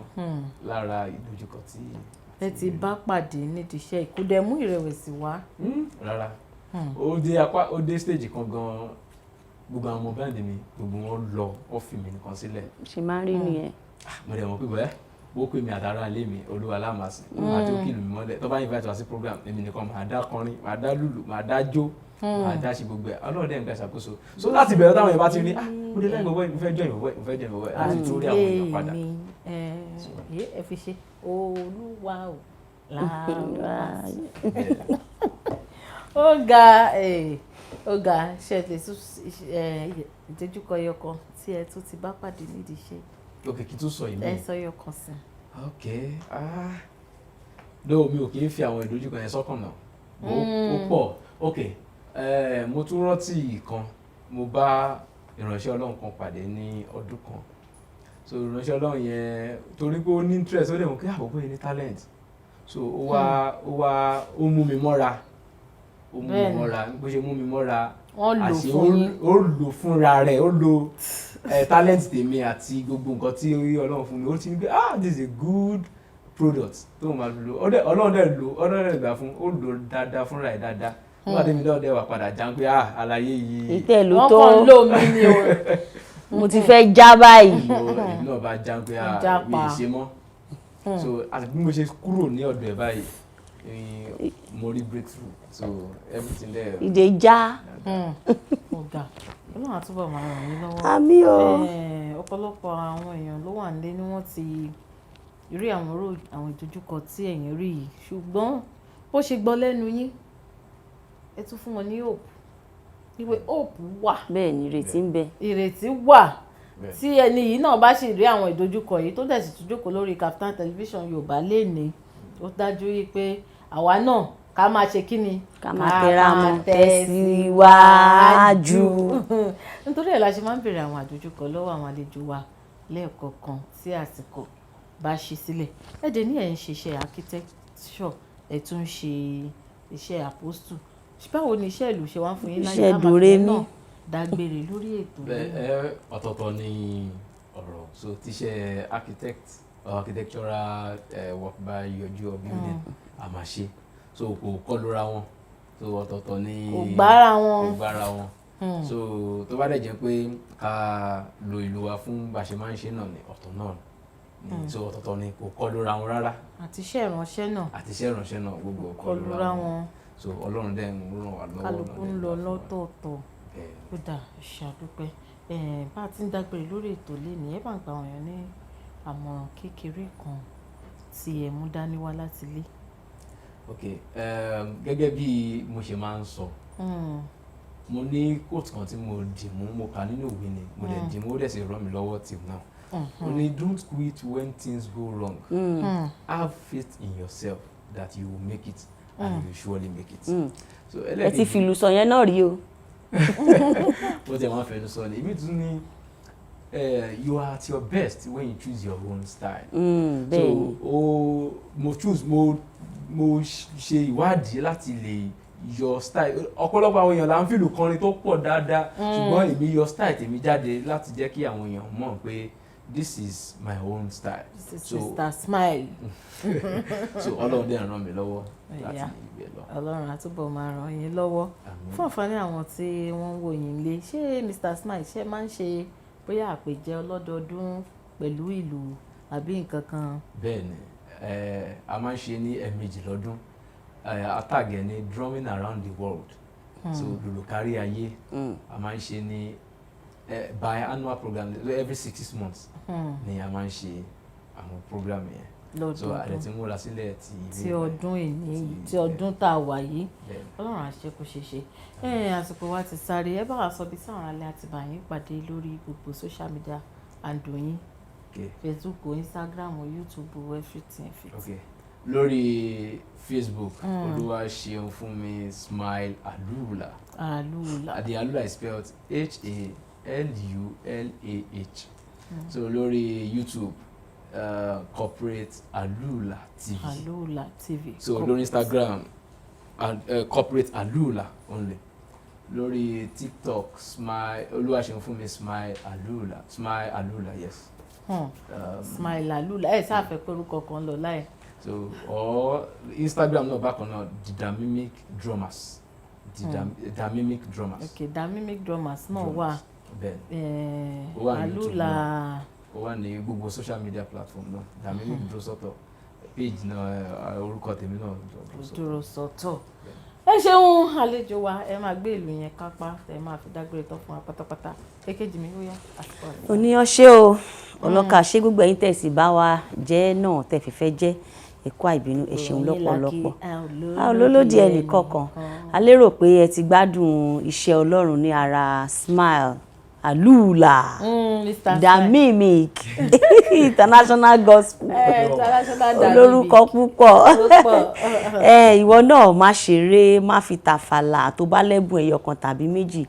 lára ìdojúkọ tí Ẹ ti bá pàdé nídìí iṣẹ́, ìkúdẹ̀mú ìrẹ̀wẹ̀sì wá. Rárá. Ó dé apá, ó dé stage kan gan, gbogbo àwọn ọmọ band mi, gbogbo wọn lọ, wọ́n fi mi nìkan sílẹ̀. Ṣe máa ń rí nìyẹn. Mo dẹ̀ mọ̀ pé bẹ́ẹ̀ bó pè mí àtàrà ilé mi, Olúwa lámàsìn àti òkìlù mi mọ́lẹ̀. Tó bá invite wá sí program, èmi nìkan máa dá kọrin, máa dá lùlù, máa dá jó, máa dá ṣe gbogbo ẹ̀. Ọlọ́run dẹ̀ ń gba ìṣàkóso. So láti bẹ̀rẹ̀, táwọn èèyàn bá ti rí, ah, mo dé láì gbọ́, mo fẹ́ join bọ̀bọ̀, mo fẹ́ join bọ̀bọ̀, láti tún rí àwọn èèyàn padà. Mi ẹ ẹ fi ṣe Olúwa ò láwàásù. Ó ga, ó ga. Ṣe lè tún ìdojúkọ ẹyọkan tí ẹ tún ti bá pàdé nídìí iṣẹ́? Ok, kí tún sọ ìmí. Ẹ sọ ẹyọkan sí. Ok, ah, no, mi ò kì í fi àwọn ìdojúkọ yẹn sọ́kàn náà. Ó pọ̀. Ok, mo tún rántí ìkan. Mo bá ìránṣẹ́ Ọlọ́run kan pàdé ní ọdún kan. So ìránṣẹ́ Ọlọ́run yẹn, torí pé ó ní interest, ó dẹ̀ mọ̀ pé àbọ̀bọ̀ yẹn ní talent, so ó wá ó mú mi mọ́ra, ó mú mi mọ́ra. Bó ṣe mú mi mọ́ra, Wọ́n lò àṣé fún yín. ó lò fúnra rẹ̀. Ó lo talent tèmi àti gbogbo nǹkan tí Ọlọ́run fún mi. Ó ti ní pé, ah, this is a good product tó máa lò. Ọlọ́run dẹ̀ lò, Ọlọ́run dẹ̀ gbà fún. Ó lò dáadáa fúnra ẹ̀ dáadáa. Nígbà tí mi náà dẹ̀ wà padà já pé, ah, àlàyé yìí Ìtẹ́ ló Wọ́n tó. kàn ń lò mí ni o. Mo ti fẹ́ já báyìí. Èmi náà bá já pé, ah, Já mi pa. ì ṣe mọ́. So àti bí mo ṣe kúrò ní ọ̀dọ̀ ẹ̀ báyìí, mo rí breakthrough, so everything there. Ìdè já. Ọ̀gá, Ọlọ́run á túbọ̀ máa ràn yín lọ́wọ́. Àmín o. Ọ̀pọ̀lọpọ̀ àwọn èèyàn ló wà nílé ni wọ́n ti rí àwọn oró àwọn ìdojúkọ tí ẹ̀yin rí yìí, ṣùgbọ́n bó ṣe gbọ́ lẹ́nu yín, ẹ tún fún wọn ní hope, wípé hope wà. Bẹ́ẹ̀ ni, ìrètí ń bẹ. Ìrètí wà. Bẹ́ẹ̀. Tí ẹni yìí náà bá sì rí àwọn ìdojúkọ yìí, tó dẹ̀ sì tún jókòó lórí Kaftan Television Yorùbá lénìí, ó dájú wípé àwa náà ká máa ṣe kí ni? Ká máa tẹra mọ́, tẹ̀síwájú. Nítorí ẹ̀ la ṣe máa ń béèrè àwọn àdojúkọ lọ́wọ́ àwọn àlejò wa lẹ́ẹ̀kọ̀ọ̀kan tí àsìkò bá ṣí sílẹ̀. Ẹ dẹ̀ ní ẹ̀ ń ṣiṣẹ́ architecture, ẹ̀ tún ń ṣe iṣẹ́ apostle. Báwo ni iṣẹ́ ìlú ṣe wá ń fún yín láyè? Iṣẹ́ Ká máa fi dòrémí. yẹn náà dágbére lórí ètò Bẹ́ẹ̀ yìí. ẹ, ọ̀tọ̀ọ̀tọ̀ ni ọ̀rọ̀. So tíṣẹ́ architect or architectural work bá yọjú or building, a máa ṣe. So kò kọlura wọn. So ọ̀tọ̀ọ̀tọ̀ ni. Kò gbára wọn. Kò gbára wọn. So tó bá dẹ̀ jẹ́ pé ká lo ìlú wa fún bá a ṣe máa ń ṣe náà ni, ọ̀tọ̀ náà ni. So ọ̀tọ̀ọ̀tọ̀ ni, kò kọlura wọn rárá. Àti iṣẹ́ ìránṣẹ́ náà. Àti iṣẹ́ ìránṣẹ́ náà, gbogbo kọlura wọn. So Ọlọ́run dẹ̀ ń ràn wá lọ́wọ́. Kálukú ń Ọ̀nà dẹ̀ lọ gbà fún wa. lọ́tọ̀ọ̀tọ̀. Bẹ́ẹ̀. Ó dà, ṣàdúpẹ́. Bá a ti ń dágbére lórí ètò lénìí, ẹ bá ń gba àwọn èèyàn ní àmọ̀ràn kékeré kan tí ẹ mú dání wá láti ilé. Ok, gẹ́gẹ́ bí mo ṣe máa ń sọ, mo ní quote kan tí mo dì mú, mo kà nínú ìwé ni, mo dẹ̀ dì mú, ó dẹ̀ sì ràn mí lọ́wọ́ till now. Ó ní, "Don't quit when things go wrong. Have faith in yourself that you will make it and you will surely make it." So Ẹ ti ẹlẹ́ẹ̀kejì, fìlù sọ yẹn náà rí o. Bó ti ẹ̀ máa ń fẹnu sọ ni, èmi tún ní you are at your best when you choose your own style. Bẹ́ẹ̀ ni. So o mo choose, mo ṣe ìwádìí láti lè yọ style. Ọ̀pọ̀lọpọ̀ àwọn èèyàn là ń fìlù kọrin tó pọ̀ dáadáa, ṣùgbọ́n èmi yọ style tèmi jáde láti jẹ́ kí àwọn èèyàn mọ̀ pé this is my own style. This is So Mr. Smile. So Ọlọ́run dẹ̀ ràn mí lọ́wọ́ láti ibẹ̀ lọ. Ọlọ́run á túbọ̀ máa ràn yín lọ́wọ́. Àmín. Fún àǹfààní àwọn tí wọ́n ń wò yín lé, ṣé Mr. Smile, ṣé máa ń ṣe bóyá àpèjẹ ọlọ́dọọdún pẹ̀lú ìlú àbí nǹkan kan? Bẹ́ẹ̀ ni, a máa ń ṣe ní ẹ̀ẹ̀mejì lọ́dún. A tag ẹ̀ ní Drumming Around the World, so lùlù kárí ayé. A máa ń ṣe ní biannual program, so every 6 months ni a máa ń ṣe àwọn program yẹn. So a dẹ̀ Lọ́dọọdún. ti múra sílẹ̀ ti Ti ọdún èní, ti ọdún tá a wà yìí. Ọlọ́run á ṣe kó ṣe ṣe. Ẹ àsìkò wa ti sáré. Ẹ bá wa sọ bí sáwọn alẹ́ àti bàyín pàdé lórí gbogbo social media handle yín. Facebook, Instagram, YouTube, everything, everything. Okay. Lórí Facebook, Olúwaṣeun fún mi Smile Alula. Alula. The Alula is spelled Halula. So lórí YouTube, Corporate Alula TV. Alula TV. So lórí Instagram and Corporate Alula only. Lórí TikTok, Smile Olúwaṣeun fún mi Smile Alula, Smile Alula, yes. Smile Alula. Ẹ sáà fẹ́ pé orúkọ kan lọ láì. So or Instagram náà bákan náà, the Damimic Drummers, the Damimic Drummers. Ok, Damimic Drummers náà wà. Bẹ́ẹ̀. Ó wà ní YouTube. Alula. Náà ó wà ní gbogbo social media platform náà. Damimic dúró sọ́tọ̀, page náà, orúkọ tèmi náà dúró sọ́tọ̀. Dúró sọ́tọ̀. Ẹ ṣeun, àlejò wa. Ẹ máa gbé ìlú yẹn kápá, ẹ máa fi dágbére tán fún wa pátápátá. Èkejì mi, ó yá, àsìkò rẹ̀. Oníyan ṣé o, ọlọ́kà ṣé, gbogbo ẹ̀yin tẹ̀sí bá wa jẹ́ náà tẹ̀ fífẹ́ jẹ́ ẹ̀kọ́ àìbínú, ẹ ṣeun lọ́pọ̀lọpọ̀. A ò lólódì ẹnì kọ̀ọ̀kan. A lérò pé ẹ ti gbádùn iṣẹ́ Ọlọ́run ní ara Smile Alula. Mr. Damimic International Gospel. International. Olórúkọ púpọ̀. Púpọ̀. Ẹ ìwọ náà má ṣeré, má fi tàfàlà. Tó bá lẹ́bùn ẹyọ kan tàbí méjì,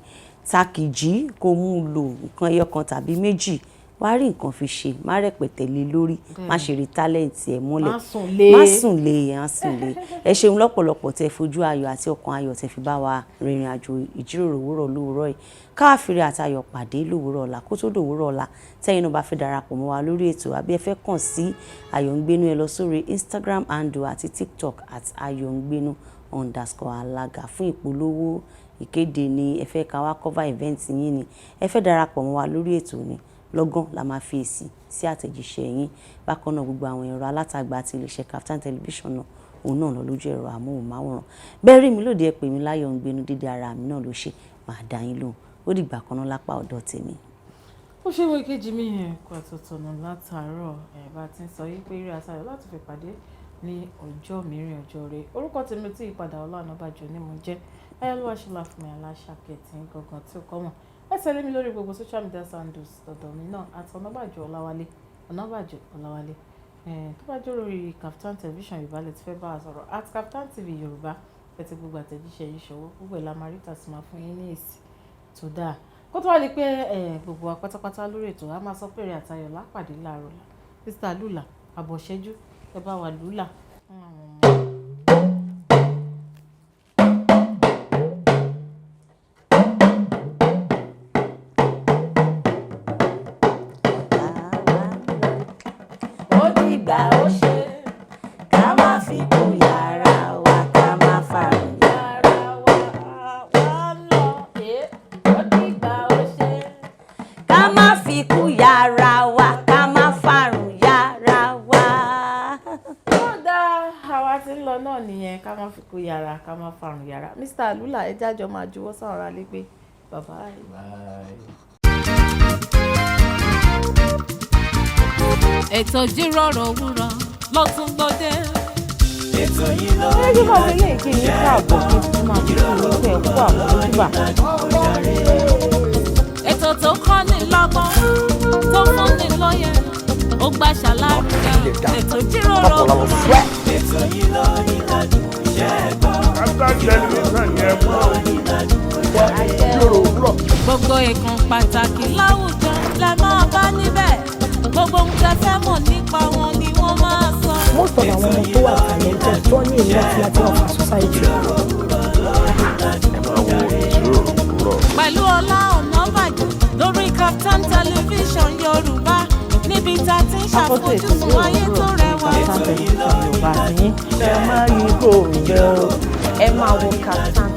takìjí kó mú un lò. Nǹkan ẹyọ kan tàbí méjì, wá rí nǹkan fi ṣe, má rẹpẹtẹ lé lórí, má ṣe rí talent ẹ mọ́lẹ̀. Má sùn lé. Má sùn lé, má sùn lé. Ẹ ṣeun lọ́pọ̀lọpọ̀ tẹ fojú ayọ̀ àti ọkàn ayọ̀ tẹ fi bá wa rìnrìn àjò ìjíròrò òwúrọ̀ lówùúrọ̀ yìí. Káàfìrí àtayọ̀ pàdé lówùúrọ̀ ọ̀la. Kó tó dòwúrọ̀ ọ̀la, tẹ́yin náà bá fẹ́ darapọ̀ mọ́ wa lórí ètò àbí ẹ fẹ́ kàn sí Ayọ̀ǹgbénú, ẹ lọ sórí Instagram handle àti TikTok @ayọ̀ǹgbénú_alága fún ìpolówó, ìkéde ni ẹ fẹ́ ká wá cover event yín ni, ẹ fẹ́ darapọ̀ mọ́ wa lórí ètò ni, lọ́gán la máa fi èsì sí àtẹ̀jíṣẹ́ yín. Bákan náà, gbogbo àwọn ẹ̀rọ alátagbà àti iléeṣẹ́ Kaftan Television náà, òun náà lọ lójú ẹ̀rọ amóhùnmáwòrán. Bẹ́ẹ̀ rí mi lóde, ẹ pè mí láyọ̀ ń gbénu dídí ara mi náà ló ṣe máa dá yín lóhùn. Ó dìgbà kan náà lápá ọ̀dọ̀ tèmi. Ó ṣe wọ́n kejì mi yẹn kó àtọ̀tọ̀nà látàárọ̀. Ẹ̀ bá ti ń sọ yí pé eré àtayọ̀ láti fi pàdé ní ọjọ́ mìíràn, ọjọ́ rẹ̀. Orúkọ tèmi tí ìpadà Ọlá Ọ̀nàbàjọ́ ni mo jẹ́, ayélujára ṣọlá fún mi aláṣàkẹ́ tí ń gangan tí ó kọ́ mọ̀. Ẹ tẹ̀lé mi lórí gbogbo social media handles ọ̀dọ̀ mi náà @Ọ̀nàbàjọ́ Ọláwálé, Ọ̀nàbàjọ́ Ọláwálé. Tó bá jẹ́ lórí Kaftan Television Yorùbá lè ti fẹ́ bá a sọ̀rọ̀, @KaftanTV Yorùbá. Ẹ ti gbogbo àtẹ̀jíṣẹ́ yìí ṣọwọ́, gbogbo ẹ̀ la máa rí tàsí máa fún yín ní èsì tó dáa. Kó tó wá di pé gbogbo wa pátápátá lórí ètò a máa sọ pé eré àtayọ̀ lápàdé láàárọ̀ la. Mr. Lula, àbọ̀ṣẹ́jú, ẹ bá wa lùlà fún àwọn ọmọ. Ó dìgbà, ó ṣe ká má fi kú yàrá wa, ká má fàrùn. Yàrá wa wá lọ, ó dìgbà, ó ṣe. Ká má fi kú yàrá wa, ká má fàrùn yàrá wa. Ó dáa, àwa ti ń lọ náà nìyẹn. Ká má fi kú yàrá, ká má farùn yàrá. Mr. Lula, ẹ jájọ máa juwọ́ sáwọn ará lé pé bàbá. Bye. Ètò ìjíròrò òwúrọ̀ ló tún gbòde. Ètò yìí ló Ẹ jẹ́ máa fi eléyìí kí yín káàbọ̀, kí n tún máa fi kí yín pé ẹ kú àmójúbà. Ètò tó kọ́ ni lọ́gbọ́n, tó fún ni lóye, ó gbà ṣàlàyé. Ètò ìjíròrò òwúrọ̀. Ètò yìí ló ní ládùn iṣẹ́ gbọ́. Kaftan Television yẹn mọ́ o. Ìjíròrò òwúrọ̀. Gbogbo ìkan pàtàkì láwùjọ la máa bá níbẹ̀. Gbogbo ohun tẹ́ fẹ́ mọ̀ nípa wọn ni wọ́n máa sọ. Most of àwọn ọmọ tó wà talented tó ní a lot láti offer society. Ẹ máa wo ìjíròrò òwúrọ̀. Pẹ̀lú Ọlá Ọ̀nàbàjọ́ lórí Kaftan Television Yorùbá, níbi tá a ti ń Akọ́tún ètò ṣàfojúsùn ìjíròrò ayé tó òwúrọ̀ ní rẹwà. Kaftan Television Yorùbá àti yín. Ẹ má yí kò ń bẹ́ o. Ẹ máa wo Kaftan.